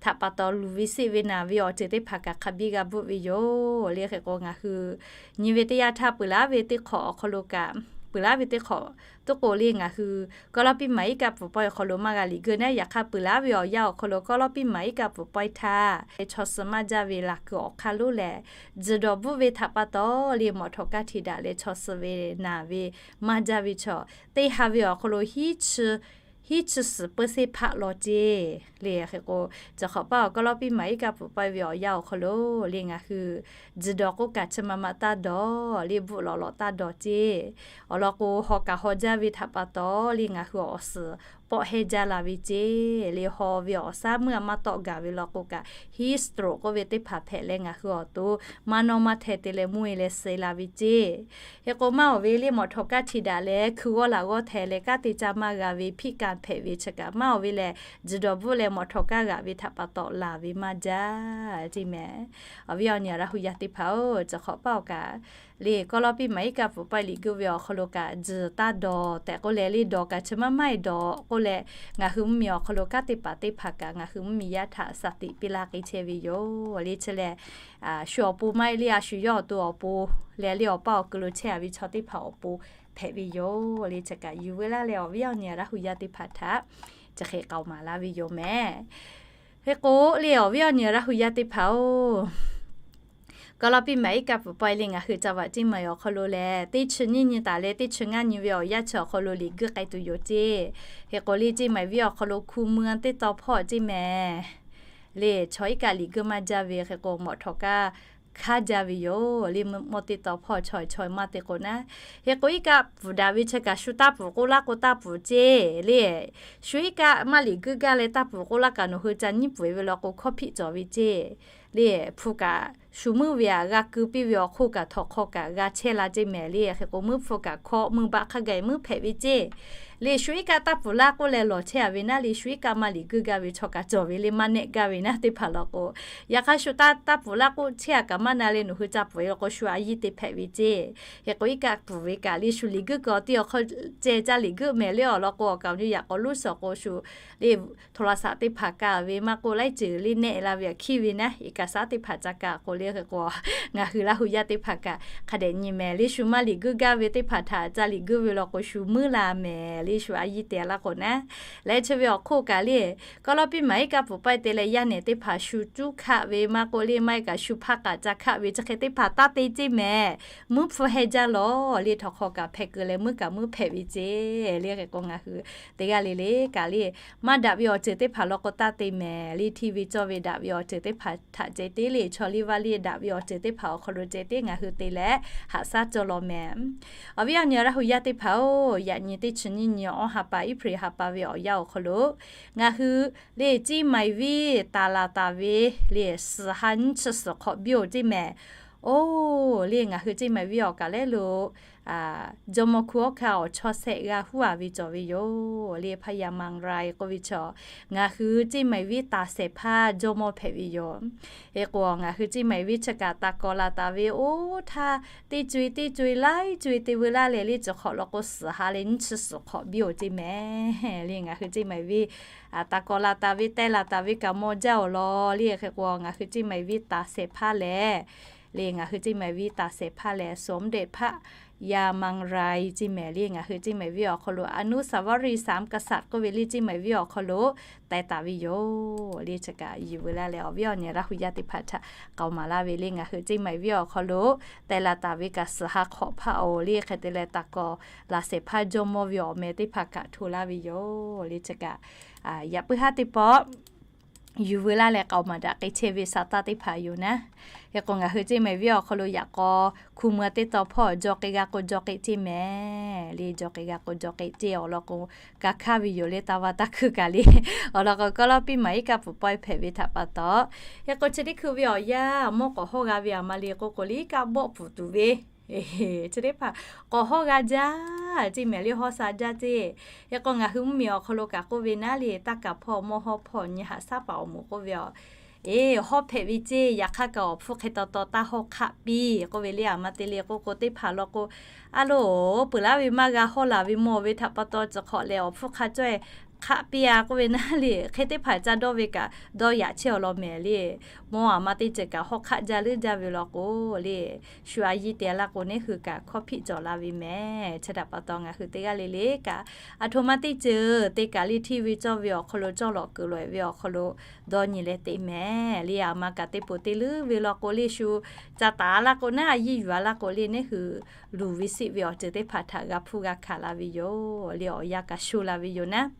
htaꞈ pa taw luˬ ve siˆ ve naˬ ve awˬ ceuˬ teˇ hpaˍ kaꞈ hk'a biˇ g'a bvuhˆ ve yoˬ le. Hk'e k'o, ngaˬ hui nyi ve teˇ yanˇ htaˇ, peuˬ laˉ ve teˇ hk'awꞈ awˬ hk'aw lo kaꞈ, peuˬ laˉ ve teˇ hk'awꞈ tuˉ k'o le, ngaˬ hui kawˇ lawˇ piˇ maˍ iˉ kaˆ pfuhˍ pawehˇ awˬ hk'aw lo maˇ g'a liꞈ geuˆ naˉ. Yaꞈ hk'aˇ, peuˬ laˉ ve awˬ yanˇ awˬ hk'aw lo kawˇ lawˇ piˇ maˍ iˉ kaˆ pfuhˍ pawehˇ htaˇ, chaw suh maˇ jaˇ ve laˬ kuiˬ awˬ hk'aˇ lonˉ lehˬ, tzuhˬ dawˬ bvuhˆ ve htaꞈ pa taw le, mawꞈ htawꞈ kaˇ htiꞈ daꞈ leh chaw suh ve naˬ ve maˇ jaˇ ve chaw, teˇ ha ve awˬ hk'aw lo hiˉ chi suhˍ peuˬ seˇ hpaˆ law ceˇ le. Hk'e k'o, chi hk'awꞈ paˇ awˬ kawˇ lawˇ piˇ maˍ iˉ kaˆ pfuhˍ pawehˇ ve awˬ yanˇ awˬ hk'aw lo le, ngaˬ hui tzuhˬ dawˬ k'oˆ kaꞈ chi ma ma taˇ dawˬ le, bvuhˆ lawꞈ lawꞈ taˇ dawˬ ceˇ. Awˬ lawn k'o, haw kaꞈ haw jaˇ ve htaꞈ pa taw le, ngaˬ hui awˬ suhˍ pawˆ hehnˇ jaˇ la ve ceˇ le. Haw ve awˬ shaˉ meuˇ a maˇ tawˆ gaˬ ve law k'o kaꞈ, heat stroke k'oˆ ve teˇ hpaˍ hpehꞈ leh, ngaˬ hui awˬ to maˇ nawˇ maˇ hteh te leh mvuhˇ e leh suh la ve ceˇ. Hk'e k'o, maˇ oˬ ve le, mawꞈ htawꞈ kaˇ htiꞈ daꞈ leh hkui g'awˇ laꞈ g'awˇ hteh leh kanˉ te caˇ maˇ g'a ve hpiˆ kanˍ hpehꞈ ve chi kaꞈ maˇ oˬ ve lehˬ, tzuhˬ dawˬ bvuhˆ leh mawꞈ htawꞈ kaˇ g'aꞈ ve htaꞈ pa taw laˬ ve maˇ jaˇ ceˇ mehˍ. Awˬ viˉ awˬ nyi Laˇ hu yaˇ teˇ hpaˍ-oˬ, chi hk'awꞈ paˇ awˬ kaꞈ le, kawˇ lawˇ piˇ maˍ iˉ kaˆ pfuhˍ pawehˇ liꞈ geuˆ ve awˬ hk'aw lo kaꞈ, tzuhˬ taˇ dawˬ tehꞈ k'oˆ leh le, dawˬ kaꞈ chi maˇ maˇ e dawˬ k'oˆ leh, ngaˬ hui mvuhˇmiˬ awˬ hk'aw lo kanˉ teˇ hpaˍ teˇ hpaˍ kaꞈ ngaˬ hui mvuhˇmiˬ yaˇ htaꞈ shaˍ tiꞈ piˇ laˇ k'ai chehˇ ve yoˬ le. Chi lehˬ, shu awˬ pon maˇ heˆ le, a shu yawˇ awˬ to awˬ pon leh le, awˬ paˇ awˬ kuiˬ lo chehˇ a ve chaw teˇ hpaˍ awˬ pon hpehꞈ ve yoˬ le. Chi kaꞈ yuˬ ve laˇ leh, awˬ viˉ awˬ nyi Laˇ hu yaˇ teˇ hpaˍ htaꞈ chi hk'e k'aoˍ maˍ laˇ ve yoˬ mehˍ. Hk'e k'o le, awˬ viˉ awˬ nyi Laˇ hu yaˇ teˇ hpaˍ-oˬ, kawˇ lawˇ piˇ maˍ iˉ kaˆ pfuhˍ pawehˇ le, ngaˬ hui ca vaꞈ ceˇ maˍ awˬ hk'aw lo lehˬ, teˇ chi nyiˇ nyi taˍ leh teˇ chi ngaˇ nyi ve awˬ yanˇ chi awˬ hk'aw lo liꞈ geuˆ k'ai tuˬ yoˬ ceˇ. Hk'e k'o le, ceˇ maˍ viˉ awˬ hk'aw lo hku mui-a teˇ taw hpawˇ ceˇ mehˍ le, chaw iˉ kaˆ liꞈ geuˆ maˇ jaˇ ve, hk'e k'o mawꞈ htawꞈ kaˇ hkanˉ jaˇ ve yoˬ le. Mvuhˇ mawˇ teˇ taw hpawˇ chaw chaw maˇ te k'o naˉ. Hk'e k'o, iˉ kaˆ pfuhˍ daꞈ ve chi kaꞈ shu taˇ pfuhˍ k'oˆ laˇ k'o taˇ pfuhˍ ceˇ le. Shu iˉ kaˆ maˇ liꞈ geuˆ gaˇ leh taˇ pfuhˍ k'oˆ laˇ kaꞈ, nawˬ hui ca nyiˉ pfuhˍ-e ve law k'o, hkawˇ hpiˆ cawˬ ve ceˇ le. Hpu kaꞈ shu meuˇ ve aꞈ g'a keu piˇ ve awˬ hk'oˆ kaꞈ, htawnˍ hk'aw kaꞈ g'a chehˇ la ceˇ mehˍ le. Hk'e k'o, meuˇ hpfuh kaꞈ hkawˇ meuˇ baˆ hk'a gaˬ meuˇ hpehꞈ ve ceˇ le. Shu iˉ kaˆ taˇ pfuhˍ laˇ k'oˆ leh lawˬ chehˇ-a ve naˉ le, shu iˉ kaˆ maˇ liꞈ geuˆ gaˇ ve chaw kaꞈ cawˬ ve le, maˇ nehˆ gaˇ ve naˉ teˇ hpaˍ law k'o. Yaꞈ hk'aˇ, shu taˇ taˇ pfuhˍ laˇ k'oˆ chehˇ-a kaꞈ maˇ na leh, nawˬ hui ca pfuhˍ-e law k'o, shu a yiˇ te hpehꞈ ve ceˇ. Hk'e k'o, iˉ kaˆ pfuhˍ ve kaꞈ le, shu liꞈ geuˆ kaꞈ awˬ ti awˬ hk'aw ceh caˇ liꞈ geuˆ mehˍ le. Awˬ lawn k'o, awˬ kaˍ awˬ nu yaꞈ k'aw lonˉ suhˍ k'o, shu le โทรศัพท์ teˇ hpaˍ kaꞈ ve maˇ k'oˆ, laiˉ ceuˬ le nehˆ la ve aꞈ hkiˇ ve naˉ, เอกสาร teˇ hpaˍ ca kaꞈ k'o le. Hk'e k'o, ngaˬ hui Laˇ hu yaˇ teˇ hpaˍ kaꞈ hk'a dehꞈ nyi mehˍ le, shu maˇ liꞈ geuˆ gaˇ ve teˇ hpaˍ htaꞈ ca liꞈ geuˆ ve law k'o, shu meuˇ la mehˍ le, shu a yiˇ te laˇ k'o naˉ. Leh chi ve awˬ hk'oˆ kaꞈ le, kawˇ lawˇ piˇ maˍ iˉ kaˆ pfuhˍ pawehˇ te leh yaˇ nehˬ teˇ hpaˍ shu cuˉ hkaˆ ve maˇ k'oˆ le, maˇ heˆ kaꞈ shu hpaˇ k'aꞈ ca hkaˆ ve chi hk'e teˇ hpaˍ taˇ te ceˇ mehˍ. Meuˇ hpfuh heh jaˇ lawˬ le, htawnˍ hk'aw kaꞈ hpehꞈ keu leh meuˇ kaꞈ meuˇ hpehꞈ ve ceˇ le. Hk'e k'o, ngaˬ hui teˇ g'aˇ le le kaꞈ le, maˇ daꞈ ve awˬ ceuˬ teˇ hpaˍ law k'o taˇ te mehˍ le, hteˇ ve cawˇ ve daꞈ ve awˬ ceuˬ teˇ hpaˍ htaꞈ ceh tiˉ le, chaw liˇ vaˇ liˇ daꞈ ve awˬ ceuˬ teˇ hpaˍ awˬ hk'aw lo ceh tiˉ ngaˬ hui te leh haꞈ shaˉ cawˇ law mehˍ. Awˬ viˉ awˬ nyi Laˇ hu yaˇ teˇ hpaˍ-oˬ, yaꞈ nyi teˇ chi nyiˇ nyi awˇ ha pa, April ha pa ve awˬ yanˇ awˬ hk'aw lo ngaˬ hui le ceˇ maˍ viˉ taˍ laˬ taˍ ve le, suhˍ ha nyiˇ chi suhˍ hk'awꞈ biˇ-oˬ ceˇ mehˍ. Oˇ le, ngaˬ hui Ceˇ maiˍ venˇ awˬ kaˬ lehˉ lo jawˇmawˇ hkuˇ awˉ hkanˇ awˬ chaw shehˆ g'aˇ huˉ a ve cawˬ ve yoˬ le. พญามังราย k'oˆ ve chaw, ngaˬ hui Ceˇ maiˍ venˇ taˍ shehˍ hpaˇ jawˇmawˇ hpehꞈ ve yoˬ. Hk'e k'o, ngaˬ hui Ceˇ maiˍ venˇ chi kaꞈ taˍ kawꞈ laˬ taˍ ve oˇ htaˇ, teˇ co-e teˇ co-e laiˉ co-e te veu laˇ leh le, cawˬ hk'awꞈ law k'o suhˍ ha leh nyiˇ chi suhˍ hk'awꞈ biˇ-oˬ ceˇ mehˍ le. Ngaˬ hui Ceˇ maiˍ venˇ taˍ kawꞈ laˬ taˍ ve, teh laˬ taˍ ve kaꞈ maw jaˇ-oˬ law le. Hk'e k'o, ngaˬ hui Ceˇ maiˍ venˇ taˍ shehˍ hpaˇ lehˬ le, ngaˬ hui Ceˇ maiˍ venˇ taˍ shehˍ hpaˇ lehˬ สมเด็จพระยามังราย ceˇ mehˍ le. Ngaˬ hui Ceˇ maiˍ venˇ awˬ hk'aw lo อนุสาวรีย์สามกษัตริย์ k'oˆ ve le, Ceˇ maiˍ venˇ awˬ hk'aw lo teh taˍ ve yoˬ le. Chi kaꞈ yuˬ veu laˇ leh awˬ viˉ awˬ nyi Laˇ hu yaˇ teˇ hpaˍ htaꞈ k'aoˍ maˍ laˇ ve le. Ngaˬ hui Ceˇ maiˍ venˇ awˬ hk'aw lo teh laˬ taˍ ve kaꞈ suhˍ ha hk'awꞈ hpaˇ-oˬ le. Hk'e te leh taˍ kawꞈ laˬ shehˍ hpaˇ jawˇmawˇ ve awˬ meh teˇ hpaˍ kaꞈ hto laˇ ve yoˬ le. Chi kaꞈ yaꞈ puiˉ haˉ teˇ pawˆ yuˬ veu laˇ leh k'aoˍ maˍ daꞈ k'ai chehˇ ve sa taˇ teˇ hpaˍ yoˬ naˉ. Hk'e k'o, ngaˬ hui Ceˇ maiˍ venˇ awˬ hk'aw lo yaꞈ k'aw hku mui teˇ taw hpawˇ jaw k'ai g'a k'o jaw k'ai ceˇ mehˍ le. Jaw k'ai g'a k'o jaw k'ai ceˇ awˬ lawn k'o, ka hkaˇ ve yoˬ le. Taˇ va taˇ hkuiˇ kaꞈ le, awˬ lawn k'o, Kawˇlawˇpiˇ maˍ iˉ kaˆ pfuhˍ pawehˇ hpehꞈ ve htaꞈ pa taw, hk'e k'o chi teˇ hkui ve awˬ yanˇ mawˇ k'awꞈ hawˇ g'a ve aˬ ma le k'oˆ k'o, le iˉ kaˆ bawˆ pfuhˍ tuˬ ve chi teˇ hpaˍ k'awꞈ hawˇ g'a jaˇ ceˇ mehˍ le. Hawˇ sha jaˇ ceˇ. Hk'e k'o, ngaˬ hui mvuhˇmiˬ awˬ hk'aw lo kaꞈ k'oˆ ve naˉ le, taˇ kaˍ hpawˇ mawˇ hawˇ hpawˇ nyi haꞈ shaˉ paˍ awˬ moˍ k'oˆ ve aˬ, eˬ, hawˇ hpehꞈ ve ceˇ. Yaꞈ hk'aˇ kaꞈ awˬ hpfuhˇ hk'e taw taw taˇ hawˇ hk'aˆ piˇ k'oˆ ve le. Aˬ ma te le k'oˆ k'o, teˇ hpaˍ law k'o, a loˬ, peuˬ laˇ ve maˇ g'a hawˇ laˬ ve mawˇ ve htaꞈ pa taw, cawˬ hk'awꞈ lehˬ awˬ hpfuhˇ hk'a cawˇ-e hk'aˆ piˇ a k'oˆ ve naˉ le. Hk'e teˇ hpaˍ ca dawˇ ve kaꞈ dawˇ yaꞈ chehˇ awˬ lawn mehˍ le. Mawˇ aˬ ma teˇ ceuˬ kaꞈ hawˇ hk'aˆ jaˇ leuˉ jaˇ ve law k'o le, shu a yiˇ te laˇ k'o neˇ hui kaꞈ hkawˇ hpiˆ cawˬ la ve mehˍ. Chi htaꞈ pa taw ngaˬ hui teˇ g'aˇ le le kaꞈ, aˬ htoꞈ ma teˇ ceuˬ te kaꞈ le, hteˇ ve cawˇ ve awˬ hk'aw lo, cawˇ lawꞈ kuiˬ lawꞈ-e ve awˬ hk'aw lo dawˇ nyi leh te mehˍ le. Aˬ ma kaꞈ teˇ poˬ te leuˉ ve law k'o le, shu ca taˍ laˇ k'o naˉ, a yiˇ yuˬ a laˇ k'o le, neˇ hui luˬ ve siˆ ve awˬ ceuˬ teˇ hpaˍ htaꞈ g'a hpuˇ g'a hkanˍ la ve yoˬ le. Awˬ yanˇ kaꞈ sho la ve yoˬ naˉ.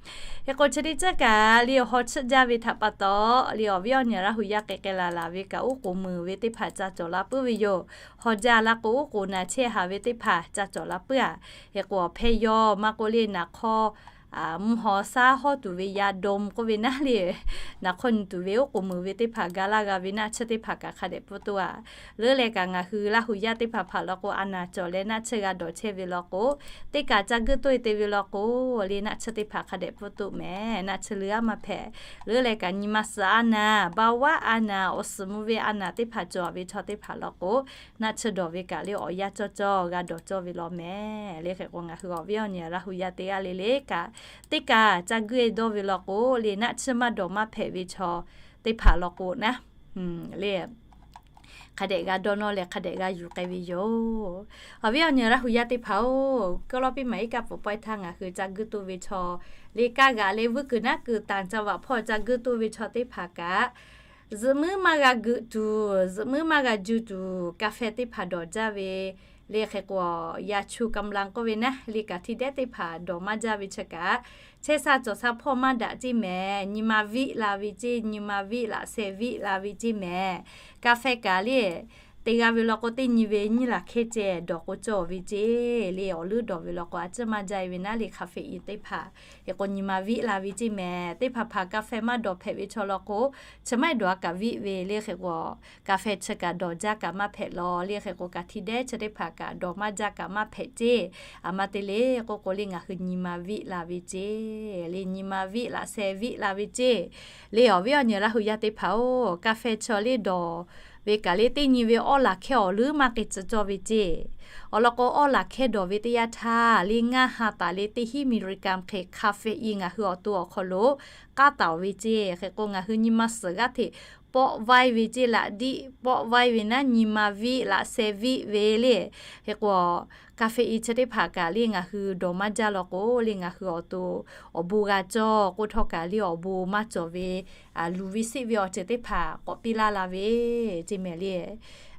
Hk'e k'o, chi teˇ ceuˬ kaꞈ le hawˇ chiˆ jaˇ ve htaꞈ pa taw le, awˬ viˉ awˬ nyi Laˇ hu yaˇ k'ai k'ai laˬ laˬ ve kaꞈ, uˉ k'oˍ meuˍ ve teˇ hpaˍ ca cawˬ la puiˉ ve yoˬ. Hawˇ jaˇ laˇ k'o, uˉ k'oˍ naˬ chehˇ haˍ ve teˇ hpaˍ ca cawˬ la puiˉ a. Hk'e k'o, awˬ hpehˇ yawˇ maˇ k'oˆ le, naˍ hk'awˇ mvuhˇ haw shaˉ hawˇ tuˬ ve ยาดม k'oˆ ve naˉ le, naˍ hk'awˇ nyi tuˬ ve uˉ k'oˍ meuˍ ve teˇ hpaˍ ga laˇ g'a ve naˆ tsuhˇ teˇ hpaˍ kaꞈ hk'a dehꞈ pfuhˇ toˆ a. Leuˉ leh kaꞈ ngaˬ hui Laˇ hu yaˇ teˇ hpaˍ hpaˍ law k'o, a naˍ cawˬ leh naˆ tsuhˇ g'a dawˬ chehˇ ve law k'o, teˇ kaꞈ ca guiˇ toˆ-e te ve law k'o le, naˆ tsuhˇ teˇ hpaˍ hk'a dehꞈ pfuhˇ toˆ mehˍ. Naˆ tsuhˇ leuˉ aˉ maˇ hpehꞈ. Leuˉ leh kaꞈ nyi ma suhˍ a naˍ, เบาหวาน a naˍ, awˬ suhˍ mvuh ve a naˍ teˇ hpaˍ cawˬ ve chaw teˇ hpaˍ law k'o, naˆ tsuhˇ dawˬ ve kaꞈ le awˬ yanˇ cawˇ cawˇ g'a dawˬ cawˇ ve law mehˍ le. Hk'e k'o, ngaˬ hui awˬ viˉ awˬ nyi Laˇ hu yaˇ teˇ g'aˇ le le kaꞈ, teˇ kaꞈ ca guiˇ-e dawˇ ve law k'o le, naˆ tsuhˇ maˇ dawˬ maˇ hpehꞈ ve chaw teˇ hpaˍ law k'o naˉ le, hk'a dehꞈ g'a dawˇ nawˇ leh hk'a dehꞈ g'a yuˬ k'ai ve yoˬ. Awˬ viˉ awˬ nyi Laˇ hu yaˇ teˇ hpaˍ-oˬ, Kawˇlawˇpiˇ maˍ iˉ kaˆ pfuhˍ pawehˇ htaˇ ngaˬ hui ca guiˇ toˆ ve chaw le, kaˇ g'aꞈ leh vuiˇ kuiˬ naˉ kuiˬ ต่างจังหวัด hpawˇ ca guiˇ toˆ ve chaw teˇ hpaˍ kaꞈ, zuhꞈ muiˉ maˇ g'a geuꞈ tuˬ, zuhꞈ muiˉ maˇ g'a ju tuˬ, กาแฟ teˇ hpaˍ dawˬ jaˇ ve le. Hk'e k'o, ยาชูกำลัง k'oˆ ve naˉ le, kaꞈ hti dehˉ teˇ hpaˍ dawˬ maˇ jaˇ ve chi kaꞈ, chehˇ sha cawˬ sha hpawˇ maˇ daꞈ ceˇ mehˍ. Nyi ma viˆ la ve ceˇ, nyi ma viˆ laꞈ sheh viˆ la ve ceˇ mehˍ. กาแฟ kaꞈ le te g'a ve law k'o, teˇ nyi ve nyiˇ laˬ hkehˇ ceh dawˬ k'o cawˬ ve ceˇ le. Awˬ leuˉ dawˬ ve law k'o, a ciˉ maˇ jaˇ-e ve naˉ le, caffeine teˇ hpaˍ. Hk'e k'o, nyi ma viˆ la ve ceˇ mehˍ. Teˇ hpaˍ hpaˍ กาแฟ maˇ dawˬ hpehꞈ ve chaw law k'o, chi maˇ heˆ dawˬ a kaꞈ viˆ ve le. Hk'e k'o, กาแฟ chi kaꞈ dawˬ jaˇ kaꞈ maˇ hpehꞈ law le. Hk'e k'o, kaꞈ hti dehˉ chi teˇ hpaˍ kaꞈ dawˬ maˇ jaˇ kaꞈ maˇ hpehꞈ ceˇ. A ma te le k'oˆ k'o le, ngaˬ hui nyi ma viˆ la ve ceˇ le, nyi ma viˆ laꞈ sheh viˆ la ve ceˇ le. Awˬ viˉ awˬ nyi Laˇ hu yaˇ teˇ hpaˍ-oˬ, กาแฟ chaw le dawˬ ve kaꞈ le, teˇ nyi ve awˉ laˬ hkehˇ awˬ leuˉ maˇ k'ai tcuh cawˇ ve ceˇ. Awˬ lawn k'o, awˉ laˬ hkehˇ dawˬ ve teˇ yanˇ htaˇ le, ngaˇ ha taˍ le teˇ hiˉ มิลลิกรัม hk'e caffeine ngaˬ hui awˬ to awˬ hk'aw lo k'aˉ taˍ-oˬ ve ceˇ. Hk'e k'o, ngaˬ hui nyi ma suhˍ g'aˇ hteꞈ pawˆ vaiˇ ve ceˇ, laꞈ diˆ pawˆ vaiˇ ve naˉ, nyi ma viˆ laꞈ sheh viˆ ve le. Hk'e k'o, caffeine chi teˇ hpaˍ kaꞈ le ngaˬ hui dawˬ maˇ jaˇ law k'o le, ngaˬ hui awˬ to awˬ bon g'a cawˇ k'oˆ htawˇ kaꞈ le, awˬ bon maˇ cawˬ ve, luˬ ve siˆ ve awˬ ceuˬ teˇ hpaˍ k'awꞈ piˇ laˇ la ve ceˇ mehˍ le.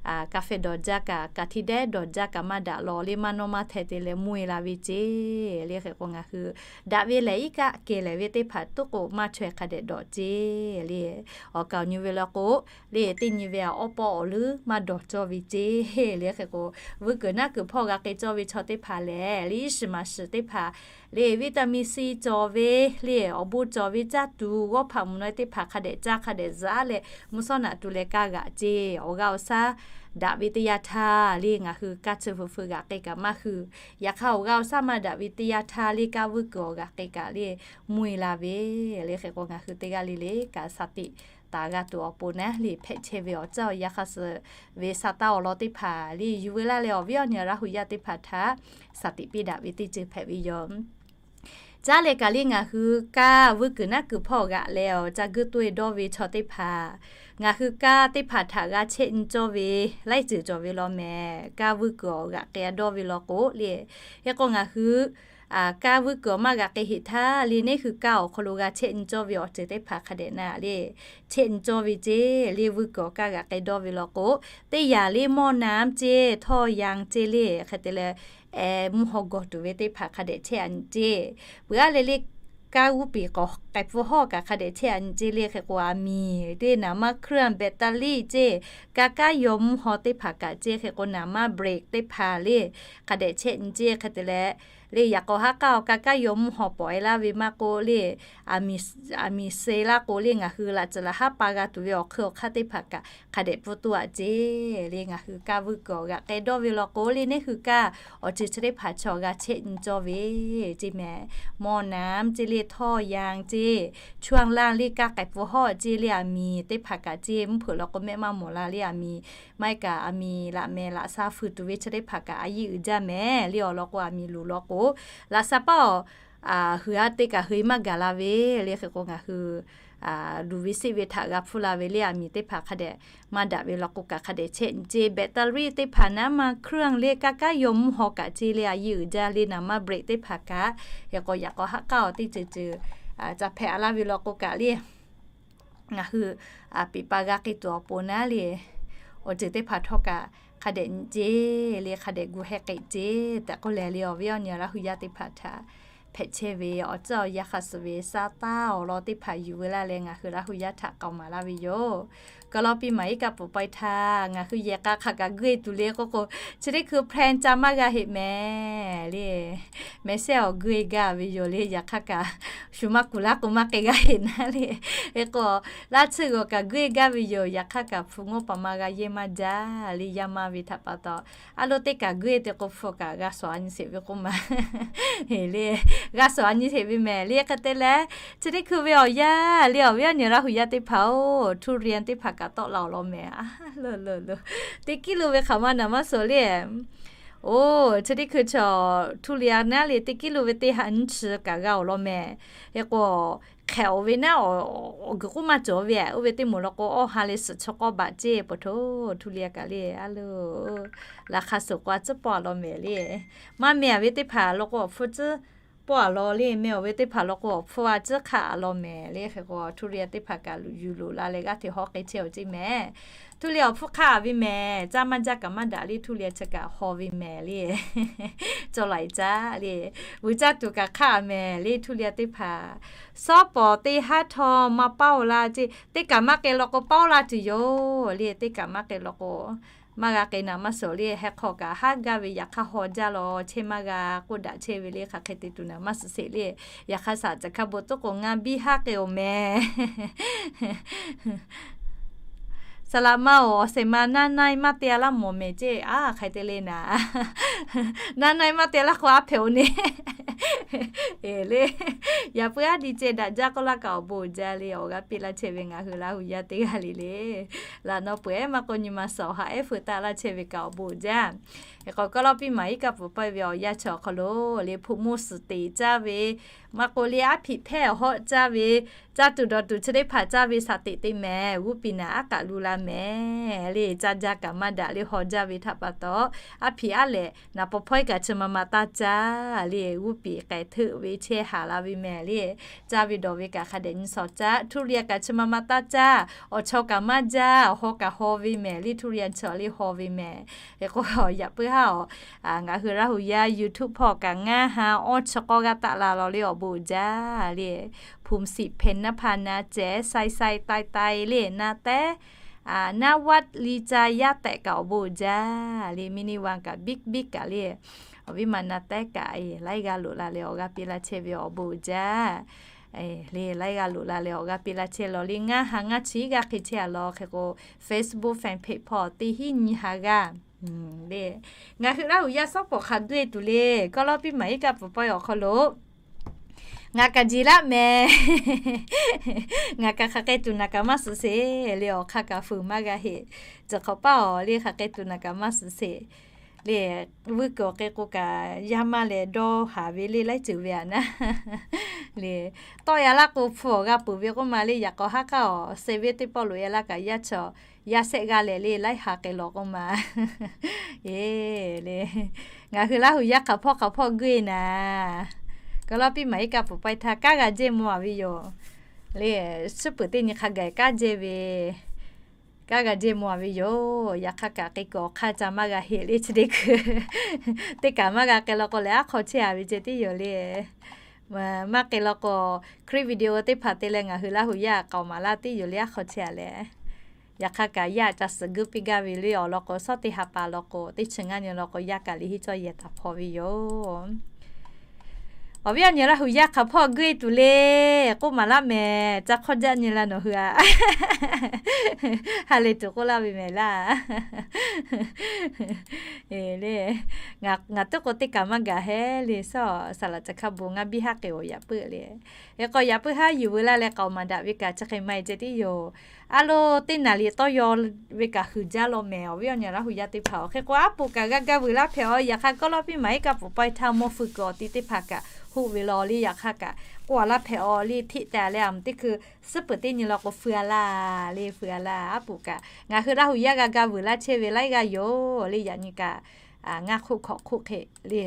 กาแฟ dawˬ jaˇ kaꞈ, kaꞈ hti dehˉ dawˬ jaˇ kaꞈ maˇ daꞈ law le, maˇ nawˇ maˇ hteh te leh mvuhˇ-e la ve ceˇ le. Hk'e k'o, ngaˬ hui daꞈ ve lehˬ iˉ kaˆ kehˬ lehˬ ve teˇ hpaˍ tuˉ k'o maˇ chaweh hk'a dehꞈ dawˬ ceˇ le. Awˬ kaˍ awˬ nyi ve law k'o le, teˇ nyi ve awˉ pawˆ awˬ leuˉ maˇ dawˬ cawˇ ve ceˇ le. Hk'e k'o, vuiˇ kuiˬ naˉ kuiˬ hpawˇ g'a k'ai cawˇ ve chaw teˇ hpaˍ lehˬ le, iˉ shiˍ maˍ shiˍ teˇ hpaˍ le, vitamin C cawˬ ve le, awˬ bon cawˬ ve caˇ tuˬ g'awˇ hpaꞈ mvuhˬ naw teˇ hpaˍ hk'a dehꞈ caˇ hk'a dehꞈ zuhꞈ-aˉ leh, mvuhˇ shawˉ naꞈ tu leh kaˇ g'aꞈ ceˇ. Awˬ g'aˇ awˬ shaˉ daꞈ ve teˇ yanˇ htaˇ le ngaˬ hui kaˇ chi fuiˍ fuiˍ g'aꞈ k'ai kaꞈ maˇ hui. Yaꞈ hk'aˇ awˬ g'aˇ awˬ shaˉ maˇ daꞈ ve teˇ yanˇ htaˇ le kaˇ vuiˇ kuiˬ awˬ g'aꞈ k'ai kaꞈ le mvuhˇ e la ve le. Hk'e k'o ngaˬ hui teˇ g'aˇ le le kaꞈ shaˍ tiꞈ taˍ g'a tuˬ awˬ pon naˉ le hpehꞈ chehˇ ve awˬ caˇ awˬ yaˇ hk'a suh ve sa taˇ awˬ lawn teˇ hpaˍ le yuˬ veu laˇ leh awˬ viˉ awˬ nyi Laˇ hu yaˇ teˇ hpaˍ htaꞈ shaˍ tiꞈ piˇ daꞈ ve teˇ ceuˬ hpehꞈ ve yoˬ. Caˉ leh kaꞈ le ngaˬ hui kaˇ vuiˇ kuiˬ naˉ kuiˬ hpawˇ g'aꞈ leh awˬ ca guˇ toˇ e dawˇ ve chaw teˇ hpaˍ, ngaˬ hui kaˇ teˇ hpaˍ htaꞈ g'a chehˇ nyi cawˇ ve laiˉ ceuˬ cawˬ ve law mehˍ. Kaˇ vuiˇ kuiˬ awˬ g'aꞈ k'ai dawˇ ve law k'o le, hk'e k'o ngaˬ hui kaˇ vuiˇ kuiˬ awˬ maˇ g'aꞈ k'ai heꞈ htaˇ le neˇ hui kaˇ awˬ hk'aw lo g'a chehˇ nyi cawˇ ve awˬ ceuˬ teˇ hpaˍ hk'a dehꞈ na le chehˇ nyi cawˇ ve ceˇ. Le vuiˇ kuiˬ awˬ kaˇ g'aꞈ k'ai dawˇ ve law k'o, teˇ yanˇ le mawˇ naˉ ceˇ, htawˇ yanˇ ceˇ le hk'e te leh, mvuhˇ haw gawˬ tuˬ ve teˇ hpaˍ hk'a dehꞈ chehˇ a nyi ceˇ. Peuˬ aˉ leh le kaˇ g'uˇ piˍ k'awꞈ k'ai pfuhˇ hawˉ kaꞈ hk'a dehꞈ chehˇ a nyi ceˇ le. Hk'e k'o aˬ miˍ teˇ naˍ maˇ hkuiˉ a แบตเตอรี่ ceˇ, kaˇ kaˉ yaw mvuhˇ haw teˇ hpaˍ kaꞈ ceˇ. Hk'e k'o naˍ maˇ เบรก teˇ hpaˍ le hk'a dehꞈ chehˇ nyi ceˇ. Hk'e te leh le yaꞈ k'aw haˉ k'aˇ awˬ kaˇ kaˉ yaw mvuhˇ haw pawˍ e laˇ ve maˇ k'oˆ le, aˬ miˍ se laˇ k'o le ngaˬ hui laꞈ ceuˬ laꞈ haˉ pa g'a tuˬ ve awˬ hk'eun awˬ hk'aˇ teˇ hpaˍ kaꞈ hk'a dehꞈ pfuhˇ tuˬ a ceˇ. Le ngaˬ hui kaˇ vuiˇ kuiˬ awˬ g'aꞈ k'ai dawˇ ve law k'o le neˇ hui kaˇ awˬ ceuˬ chi teˇ hpaˍ chaw g'a chehˇ nyi cawˇ ve ceˇ mehˍ. Mawˇ naˉ ceˇ le, htawˇ yanˇ ceˇ, ช่วงล่าง le kaˇ k'ai pfuhˇ hawˉ ceˇ le, aˬ miˍ teˇ hpaˍ kaꞈ ceˇ. Mvuhˇ hpeuꞈ law k'o mehˆ maˇ mawˬ la le aˬ miˍ, maˇ heˆ kaꞈ aˬ miˍ laꞈ mehˍ laꞈ sha fuiˍ tuˬ ve chi teˇ hpaˍ kaꞈ a yiˇ uiˍ jaˇ mehˍ le. Awˬ lawn k'o aˬ miˍ luˬ law k'o laꞈ sha paˉ awˬ hui a te kaꞈ hui maˇ gaˬ la ve le. Hk'e k'o ngaˬ hui luˬ ve seˆ ve htaꞈ g'a hpfuhˇ la ve le. Aˬ miˍ teˇ hpaˍ hk'a dehꞈ maˇ daꞈ ve law k'o kaꞈ hk'a dehꞈ chehˇ nyi ceˇ. แบตเตอรี่ teˇ hpaˍ naˉ maˇ เครื่อง le kaˇ kaˉ yaw mvuhˇ haw kaꞈ ceˇ le a yiˇ uiˍ jaˇ le naˍ maˇ เบรก teˇ hpaˍ kaꞈ. Hk'e k'o yaꞈ k'aw haˉ k'aˇ awˬ teˇ ceuˬ ceuˬ ca hpehꞈ a laˇ ve law k'o kaꞈ le ngaˬ hui piˍ pa g'a k'ai tuˬ awˬ pon naˉ le awˬ ceuˬ teˇ hpaˍ htawˇ kaꞈ hk'a dehꞈ nyi ceˇ le hk'a dehꞈ gu heh k'ai ceˇ tehꞈ k'oˆ leh le awˬ viˉ awˬ nyi Laˇ hu yaˇ teˇ hpaˍ htaꞈ hpehꞈ chehˇ ve awˬ caˇ awˬ yaˇ hk'a suh ve sa taˇ awˬ lawn teˇ hpaˍ yuˬ veu laˇ leh ngaˬ hui Laˇ hu yaˇ htaꞈ k'aoˍ maˍ laˇ ve yoˬ. Kaˬ law piˇ maˍ iˉ kaˆ pfuhˍ pawehˇ htaˇ ngaˬ hui yehˬ k'a hk'aˬ kaꞈ guˇ e tuˬ le k'oˆ k'o, chi teˇ hkui แพลน ca maˇ g'a heꞈ mehˍ le. Mehˍ sehˉ awˬ guˇ e gaˇ ve yoˬ le. Yaꞈ hk'aˇ kaꞈ shu maˇ kuˬ laˇ k'o maˇ k'ai g'a heꞈ naˉ le. Hk'e k'o laˇ tsuhˇ g'awˬ kaꞈ guˇ e gaˇ ve yoˬ. Yaꞈ hk'aˇ kaꞈ hpu ngawˇ paˍ ma g'a yehˇ maˇ jaˇ le. Yaˇ maˇ ve htaꞈ pa taw, a lo teˇ kaꞈ guˇ e te k'o hpu kaꞈ g'a shawˍ a nyi sheˍ ve k'oˆ ma le. G'a shawˍ a nyi sheˍ ve mehˍ le. Hk'e te leh chi teˇ hkui ve awˬ yaˇ le awˬ viˉ awˬ nyi Laˇ hu yaˇ teˇ hpaˍ oˬ, ทุเรียน teˇ hpaˍ kaꞈ tawˆ la awˬ lawn mehˍ. Teˇ kiˉ lo ve hk'aˬ ma naˍ maˇ suhˍ le. Oˬ, chi teˇ hkui chaw ทุเรียน naˉ le teˇ kiˉ lo ve teˇ ha nyiˇ chi kaꞈ g'a awˬ lawn mehˍ. Hk'e k'o hk'ehꞈ awˬ ve naˉ awˬ guiˬ k'oˆ maˇ cawˬ ve, oˇ ve teˇ moˍ law k'o awˇ ha leh suhˍ chi k'awˇ baꞈ ceˇ pa taw, ทุเรียน kaꞈ le a lo laꞈ hk'a suhˍ k'o a tcuhˉ pawˆ a lawn mehˍ le. Maˇ meh a ve teˇ hpaˍ law k'o awˬ hpfuhˇ tcuhˉ pawˆ a lawn le. Meh awˬ ve teˇ hpaˍ law k'o awˬ hpfuhˇ a tcuhˉ hk'aˆ a lawn mehˍ le. Hk'e k'o ทุเรียน teˇ hpaˍ kaꞈ yuˬ loꞈ la leh g'aˇ hteꞈ hawˉ k'ai chehˇ awˬ ceˇ mehˍ. ทุเรียน awˬ hpfuhˇ hk'aˆ a ve mehˍ. Caˇ maˇ jaˇ kaꞈ maˇ daꞈ le ทุเรียน chi kaꞈ haw ve mehˍ le. Cawˇ laiˬ caˇ le. Vuiˬ caˇ tuˬ kaꞈ hk'aˆ a mehˍ le ทุเรียน teˇ hpaˍ. Sawˉ pawˍ teˇ haˉ htawˇ maˇ pawˆ la ceˇ. Teˇ kaꞈ maˇ k'ai law k'o pawˆ la tuˬ yoˬ le. Teˇ kaꞈ maˇ k'ai law k'o maˇ g'a k'ai naˍ maˇ suhˍ le. Heh hk'aw kaꞈ haˉ gaˇ ve yaꞈ hk'aˇ haw jaˇ law chehˇ maˇ g'a k'oˆ daꞈ chehˇ ve le. Hk'aˬ hk'e te tuˬ naˍ maˇ suhˍ sheˍ le. Yaꞈ hk'aˇ shaˍ caˬ hkaˇ bon tuˉ k'o ngaˇ biˇ haˉ k'ai awˬ mehˍ. Saˍ laꞈ ma oˬ, awˬ shehˍ ma naˇ naˇ maˇ te a laˇ mawˬ mehˍ ceˇ. A hk'aˬ hk'e te le naˍ, naˇ naˇ maˇ te laˇ k'o a hpehꞈ oˬ ne. Eˬ le, yaꞈ puiˉ aˉ di ceh daꞈ jaˇ k'oˆ laˇ kaꞈ awˬ bon uiˍ jaˇ le. Awˬ g'aˇ piˇ laˇ chehˇ ve ngaˬ hui Laˇ hu yaˇ teˇ g'aˇ le le. Laꞈ naw peuˬ ehˉ maˇ k'o nyi ma suhˍ haꞈ ehˉ feu taˆ laˇ chehˇ ve kaꞈ awˬ bon uiˍ jaˇ. Hk'e k'o kaˇ lawˇ piˇ maˍ iˉ kaˆ pfuhˍ pawehˇ ve awˬ yanˇ chi awˬ hk'aw lo le hpu mawˇ suhˍ teꞈ caˇ ve maˇ k'o le aˉ hpiꞈ hpehˇ hawˆ caˇ ve, caˇ tuˬ dawˬ tuˬ chi teˇ hpaˍ caˇ ve shaˍ teꞈ te mehˍ. G'uˇ piˍ naˍ aˉ k'aꞈ lu la mehˍ le. Caˇ jaˇ kaꞈ maˇ daꞈ le haw jaˇ ve htaꞈ pa taw, aˉ hpiꞈ aˉ lehꞈ naˍ paw hpawehˇ kaꞈ chi ma ma taˇ caˇ le. G'uˇ piˍ k'ai hteuꞈ ve chehˇ haˍ la ve mehˍ le. Caˇ ve dawˬ ve kaꞈ hk'a dehꞈ nyi shawˍ caˇ. ทุเรียน kaꞈ chi ma ma taˇ caˇ. Awˬ chaw kaꞈ maˇ jaˇ, awˬ haw kaꞈ haw ve mehˍ le. ทุเรียน chi le haw ve mehˍ. Hk'e k'o yaꞈ puiˉ haˉ awˬ, ngaˬ hui Laˇ hu yaˇ YouTube hpawˇ kaꞈ ngaˇ ha awˇ chi k'awˇ g'aˇ taˆ la law le awˬ bon uiˍ jaˇ le. Hpu siˍ hpenˍ naˇ hpa na ceh sai sai tai tai le na tehˉ, naˇ วัด li ca yaˇ tehꞈ kaꞈ awˬ bon uiˍ jaˇ le. Miˇ niˇ wa kaꞈ biˇ biˇ kaꞈ le, awˬ viˉ ma na tehˉ kaꞈ laiˉ g'aˇ loꞈ la leh awˬ g'aˇ piˇ laˇ chehˇ ve awˬ bon uiˍ jaˇ. Le laiˉ g'aˇ loꞈ la leh awˬ g'aˇ piˇ laˇ chehˇ law le, ngaˇ ha ngaˇ chi g'aˇ hk'e chehˇ a law hk'e k'o, Facebook fan page hpawˇ teˇ hinˉ nyiˇ ha g'aˇ le. Ngaˬ hui Laˇ huˍ yaˇ suhˉ pawˍ hk'a geuˆ e tuˬ le, kawˇ lawˇ piˇ maˍ iˉ kaˆ pfuhˍ pawehˇ awˬ hk'aw lo ngaˬ kaꞈ jeˬ laˇ mehˍ. Ngaˬ kaꞈ hk'aˬ hk'e tuˬ naˬ kaꞈ maˇ suhˍ sheˍ le, awˬ hk'aˇ kaꞈ fuiˍ maˇ g'a heˆ. Tcuh hk'awꞈ paˇ awˬ le, hk'aˬ hk'e tuˬ naˬ kaꞈ maˇ suhˍ sheˍ le. Vuiˇ kuiˬ awˬ hk'e k'o kaꞈ yaˇ maˇ leh dawˇ haˍ ve le, laiˉ ceuˬ ve a naˉ le. Tawˆ ya laˇ k'o hpu awˬ g'a peuˬ ve k'oˆ ma le, yaꞈ k'awꞈ haˉ k'aˉ awˬ se ve teˇ pawˆ loꞈ ya laˇ kaꞈ yaˇ chaw yaˇ shehˆ g'aˇ leh le, laiˉ ha k'ai law k'oˆ ma. E le, ngaˬ hui Laˇ huˍ yaˇ hk'aˬ hpawˇ hk'aˬ hpawˇ geuˆ e naˍ, kawˇ lawˇ piˇ maˍ iˉ kaˆ pfuhˍ pawehˇ htaˇ kanˉ g'a jehˇ mawˇ a ve yoˬ le. Suhˉ peuˬ teˇ nyi hk'a gaˬ kanˉ jehˇ ve, kanˉ g'a jehˇ mawˇ a ve yoˬ. Yaꞈ hk'aˇ kaꞈ hk'e kuiˬ awˬ hk'aˇ ca maˇ g'a heˆ le, chi teˇ hkui teˇ kaꞈ maˇ g'a k'ai law k'o lehˬ, aˉ hk'aw chehˇ a ve ceh tiˉ yoˬ le. Maˇ k'ai law k'o, clip video teˇ hpaˍ te leh ngaˬ hui Laˇ huˍ yaˇ k'aoˍ maˍ laˇ tiˉ yoˬ le, aˉ hk'aw chehˇ a leh. Yaꞈ hk'aˇ kaꞈ yaˇ ca suhˍ geuˆ piˇ gaˇ ve le awˬ lawn k'o, shawˉ teˇ ha pa law k'o, teˇ chi ngaˇ nyi law k'o, yaˇ kaꞈ liꞈ henˇ cawˇ yehˬ htaꞈ hpaw ve yoˬ. Awˬ viˉ awˬ nyi Laˇ huˍ yaˇ hk'aˬ hpawˇ geuˆ e tuˬ le k'oˆ maˍ laˇ mehˍ. Ca hk'awˇ jaˇ nyi la nawˬ hui a. Ha lehˬ tuˬ k'oˆ laˇ ve mehˍ laˇ. E le, ngaˬ teˇ k'o teˇ kaꞈ maˇ gaˬ hehˉ le, suhˉ saˍ laꞈ ca hk'a bon ngaˇ biˇ haˉ k'ai awˬ yaꞈ puiˉ le. Hk'e k'o yaꞈ puiˉ haˉ yuˬ veu laˇ leh k'aoˍ maˍ daꞈ ve kaꞈ chi hk'e maˇ e ceh tiˉ yoˬ. A lo, teˇ naˍ riˍ tawˇ yaw ve kaꞈ huiˍ jaˇ law mehˍ, awˬ viˉ awˬ nyi Laˇ huˍ yaˇ teˇ hpaˍ-oˬ. Hk'e k'o aˉ poꞈ kaꞈ g'a gaˇ veuˬ laˇ hpehꞈ-aw. Yaꞈ hk'aˇ kawˇ lawˇ piˇ maˍ iˉ kaˆ pfuhˍ pawehˇ htaˇ mawˇ feu kuiˬ awˬ ti teˇ hpaˍ kaꞈ hoˆ ve law le. Yaꞈ hk'aˇ kaꞈ k'oˆ a laˇ hpehꞈ-aw le, hteꞈ te leh a mvuhˬ teˇ hkui suhˉ peuˬ teˇ nyi law k'o feu a laˇ le, feu a laˇ. Aˉ poꞈ kaꞈ ngaˬ hui Laˇ huˍ yaˇ g'a gaˇ veuˬ laˇ chehˇ ve laiˉ g'aˇ yoˬ le. Yaꞈ nyi kaꞈ ngaˇ hk'oˆ hkawꞈ hk'oˆ hk'e le,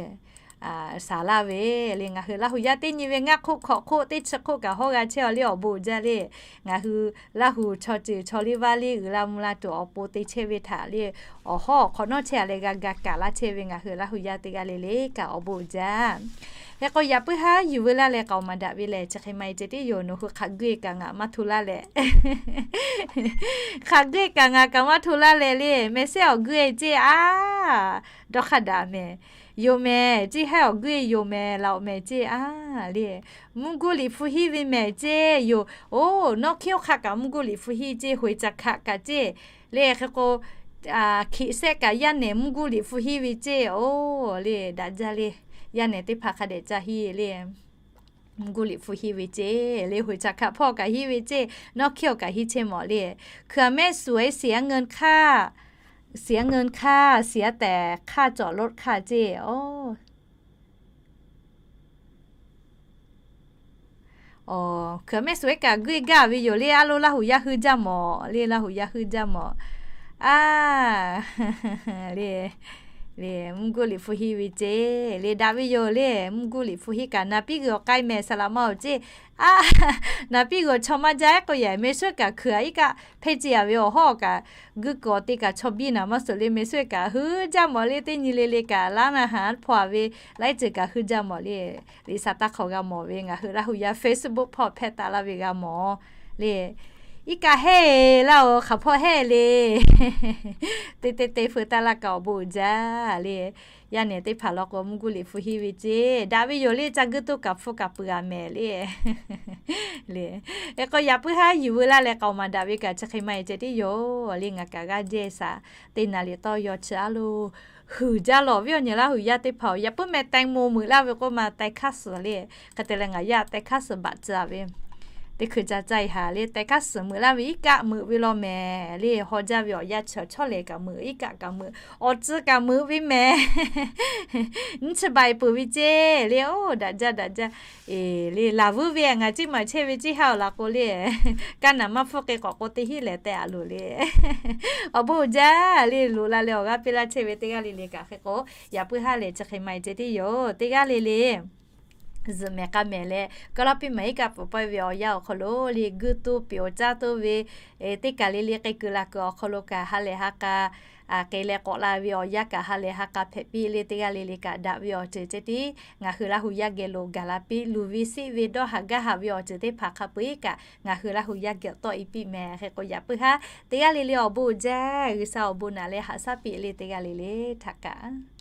saˍ laˇ ve le. Ngaˬ hui Laˇ huˍ yaˇ teˇ nyi ve ngaˇ hk'oˆ hkawꞈ hk'oˆ teˇ chi hk'oˆ kaꞈ hawˉ g'a chehˇ-aw le, awˬ bon uiˍ jaˇ le. Ngaˬ hui Laˇ huˍ chaw ceuˬ chaw liˇ vaˇ liˇ uiˍ la mvuh la tuˬ awˬ pon te chehˇ ve htaꞈ le, awˬ hawˉ awˬ hk'awꞈ nawˉ chehˇ a leh g'a ga kaꞈ laˇ chehˇ ve ngaˬ hui Laˇ huˍ yaˇ teˇ g'aˇ le le kaꞈ awˬ bon uiˍ jaˇ. Hk'e k'o yaꞈ puiˉ haˉ yuˬ veu laˇ leh k'aoˍ maˍ daꞈ ve lehˬ chi hk'e maˇ e ceh tiˉ yoˬ. Nawˬ hui hk'aˬ geuˆ e kaꞈ ngaˬ maˇ hto laˇ leh, hk'aˬ geuˆ e kaꞈ ngaˬ kaꞈ maˇ hto laˇ leh le, mehˍ sehˉ awˬ geuˆ e ceˇ a, dawˇ hk'aˇ daꞈ mehˍ. Yoˬ mehˍ, ceˇ haiˉ awˬ geuˆ e yoˬ mehˍ, laꞈ awˬ mehˍ ceˇ a le. Mvuhˇ guˇ liꞈ hpu hiˉ ve mehˍ ceˇ yoˬ. Oˬ, nawˉ hkiˇ oˇ hk'aˆ kaꞈ mvuhˇ guˇ liꞈ hpu hiˉ ceˇ, hoꞈ e ca hkaꞈ kaꞈ ceˇ le. Hk'e k'o, hkiꞈ sehˆ kaꞈ yaˇ nehˬ mvuhˇ guˇ liꞈ hpu hiˉ ve ceˇ. Oˬ le, daꞈ jaˇ le. Yaˇ nehˬ teˇ hpaˍ hk'a dehꞈ ca hiˉ le. Mvuhˇ guˇ liꞈ hpu hiˉ ve ceˇ le, hoꞈ e ca hkaꞈ hpawˇ kaꞈ hiˉ ve ceˇ, nawˉ hkiˇ awˬ kaꞈ hiˉ chehˇ mawˬ le. คือแม่สวยเสียเงินค่า เสียเงินค่า เสียแต่ค่าจอดรถค่ะเจ๊ อ๋อ Awˬ, hkui a mehˆ suhˍ ehˉ kaꞈ geuˆ e gaˇ ve yoˬ le. A lo, Laˇ huˍ yaˇ heuˆ jaˇ mawˬ le, Laˇ huˍ yaˇ heuˆ jaˇ mawˬ. A le, le, mvuhˇ guˇ liꞈ hpu hiˉ ve ceˇ le, daꞈ ve yoˬ le. Mvuhˇ guˇ liꞈ hpu hiˉ kaꞈ naˍ piˇ g'uiˬ awˬ k'ai mehˍ, saˍ laꞈ ma awˬ ceˇ. A, naˍ piˇ g'uiˬ chaw maˇ jaˇ ehˉ k'o yehˬ, mehˆ suhˍ kaꞈ hkui a iˉ kaˆ hpehˇ ceˇ a ve awˬ hawˉ kaꞈ, geuˆ kuiˬ awˬ te kaꞈ chaw biˇ naˍ maˇ suhˍ le, mehˆ suhˍ kaꞈ heuˆ jaˇ mawˬ le. Teˇ nyi le le kaꞈ laˇ na haˍ hpawˇ a ve laiˉ ceuˬ kaꞈ heuˆ jaˇ mawˬ le. Liꞈ saˍ taˇ hk'awꞈ g'a mawˬ ve ngaˬ hui Laˇ huˍ yaˇ Facebook hpawˇ hpehˇ taˍ laˇ ve g'a mawˬ le. Iˉ kaˆ hehˇ laˇ oˬ, hk'aˬ hpawˇ hehˇ le. Te te te feu taˇ laˇ kaꞈ awˬ bon uiˍ jaˇ le. Yaˇ nehˬ teˇ hpaˍ law k'o mvuhˇ guˇ liꞈ hpu hiˉ ve ceˇ, daꞈ ve yoˬ le. Ca geuˆ toˇ kaꞈ hpfuhˇ kaꞈ peuˬ a mehˍ le. Le, hk'e k'o yaꞈ puiˉ haˉ yuˬ veu laˇ leh k'aoˍ maˍ daꞈ ve kaꞈ chi hk'e maˇ e ceh tiˉ yoˬ le. Ngaˬ kaꞈ g'aˇ jehˇ shaˍ, teˇ naˍ riˍ tawˇ yaw chi a lo, huiˍ jaˇ lawˬ viˉ awˬ nyi Laˇ huˍ yaˇ teˇ hpaˍ-oˬ. Yaꞈ puiˉ meh แตงโม meuꞈ laˇ ve k'oˆ ma, ไตรข้าวสาร le. Hk'e te leh ngaˬ yaˇ ไตรข้าวสาร baꞈ tcuh a ve, teˇ hkui ca caˇ e haˍ le. ไตรข้าวสาร meuꞈ laˇ ve iˉ kaˆ meuꞈ ve law mehˍ le. Haw jaˇ ve awˬ yanˇ chi chawˇ lehˬ kaꞈ meuꞈ, iˉ kaˆ kaꞈ meuꞈ, awˬ tcuh kaꞈ meuꞈ ve mehˍ. Nyiˇ chi baˬ e peuˬ ve ceˇ le. Oˬ, daꞈ jaˇ daꞈ jaˇ. E le, laˬ vuiˉ ve ngaˬ ceˇ maˬ chehˇ ve ceˇ haˉ awˬ laˬ k'o le, kaˇ naˍ maˇ hpfuhˇ k'e k'awꞈ k'o teˇ hinˉ lehˬ teh a loˬ le. Awˬ bon uiˍ jaˇ le. Loꞈ la leh awˬ g'aˇ piˇ laˇ chehˇ ve teˇ g'aˇ le le kaꞈ hk'e k'o, yaꞈ puiˉ haˉ lehˬ chi hk'e maˇ e ceh tiˉ yoˬ. Teˇ g'aˇ le le zuhꞈ mehˍ k'a mehˍ leh, kawˇ lawˇ piˇ maˍ iˉ kaˆ pfuhˍ pawehˇ ve awˬ yanˇ awˬ hk'aw lo le, geuˆ toˇ piˍ awˬ caˇ toˇ ve teˇ kaˬ le le k'ai kuiˬ la kuiˬ awˬ hk'aw lo kaꞈ ha lehˬ ha k'a, k'ai leh k'awꞈ la ve awˬ yanˇ kaꞈ ha lehˬ ha k'a hpehꞈ piˇ le. Teˇ g'aˇ le le kaꞈ daꞈ ve awˬ ceuˬ ceh tiˉ ngaˬ hui Laˇ huˍ yaˇ geh lo gaˬ la piˇ. Luˬ ve siˆ ve dawˇ haˍ gaˇ haˍ ve awˬ ceuˬ teˇ hpaˍ hk'a peu-eˬ kaꞈ ngaˬ hui Laˇ huˍ yaˇ geh tawˆ e piˇ mehˍ. Hk'e k'o yaꞈ puiˉ haˉ teˇ g'aˇ le le awˬ bon uiˍ jaˇ. G'uiˬsha awˬ bon naꞈ leh haꞈ shaˉ piˇ le teˇ g'aˇ le le htaꞈ kaꞈ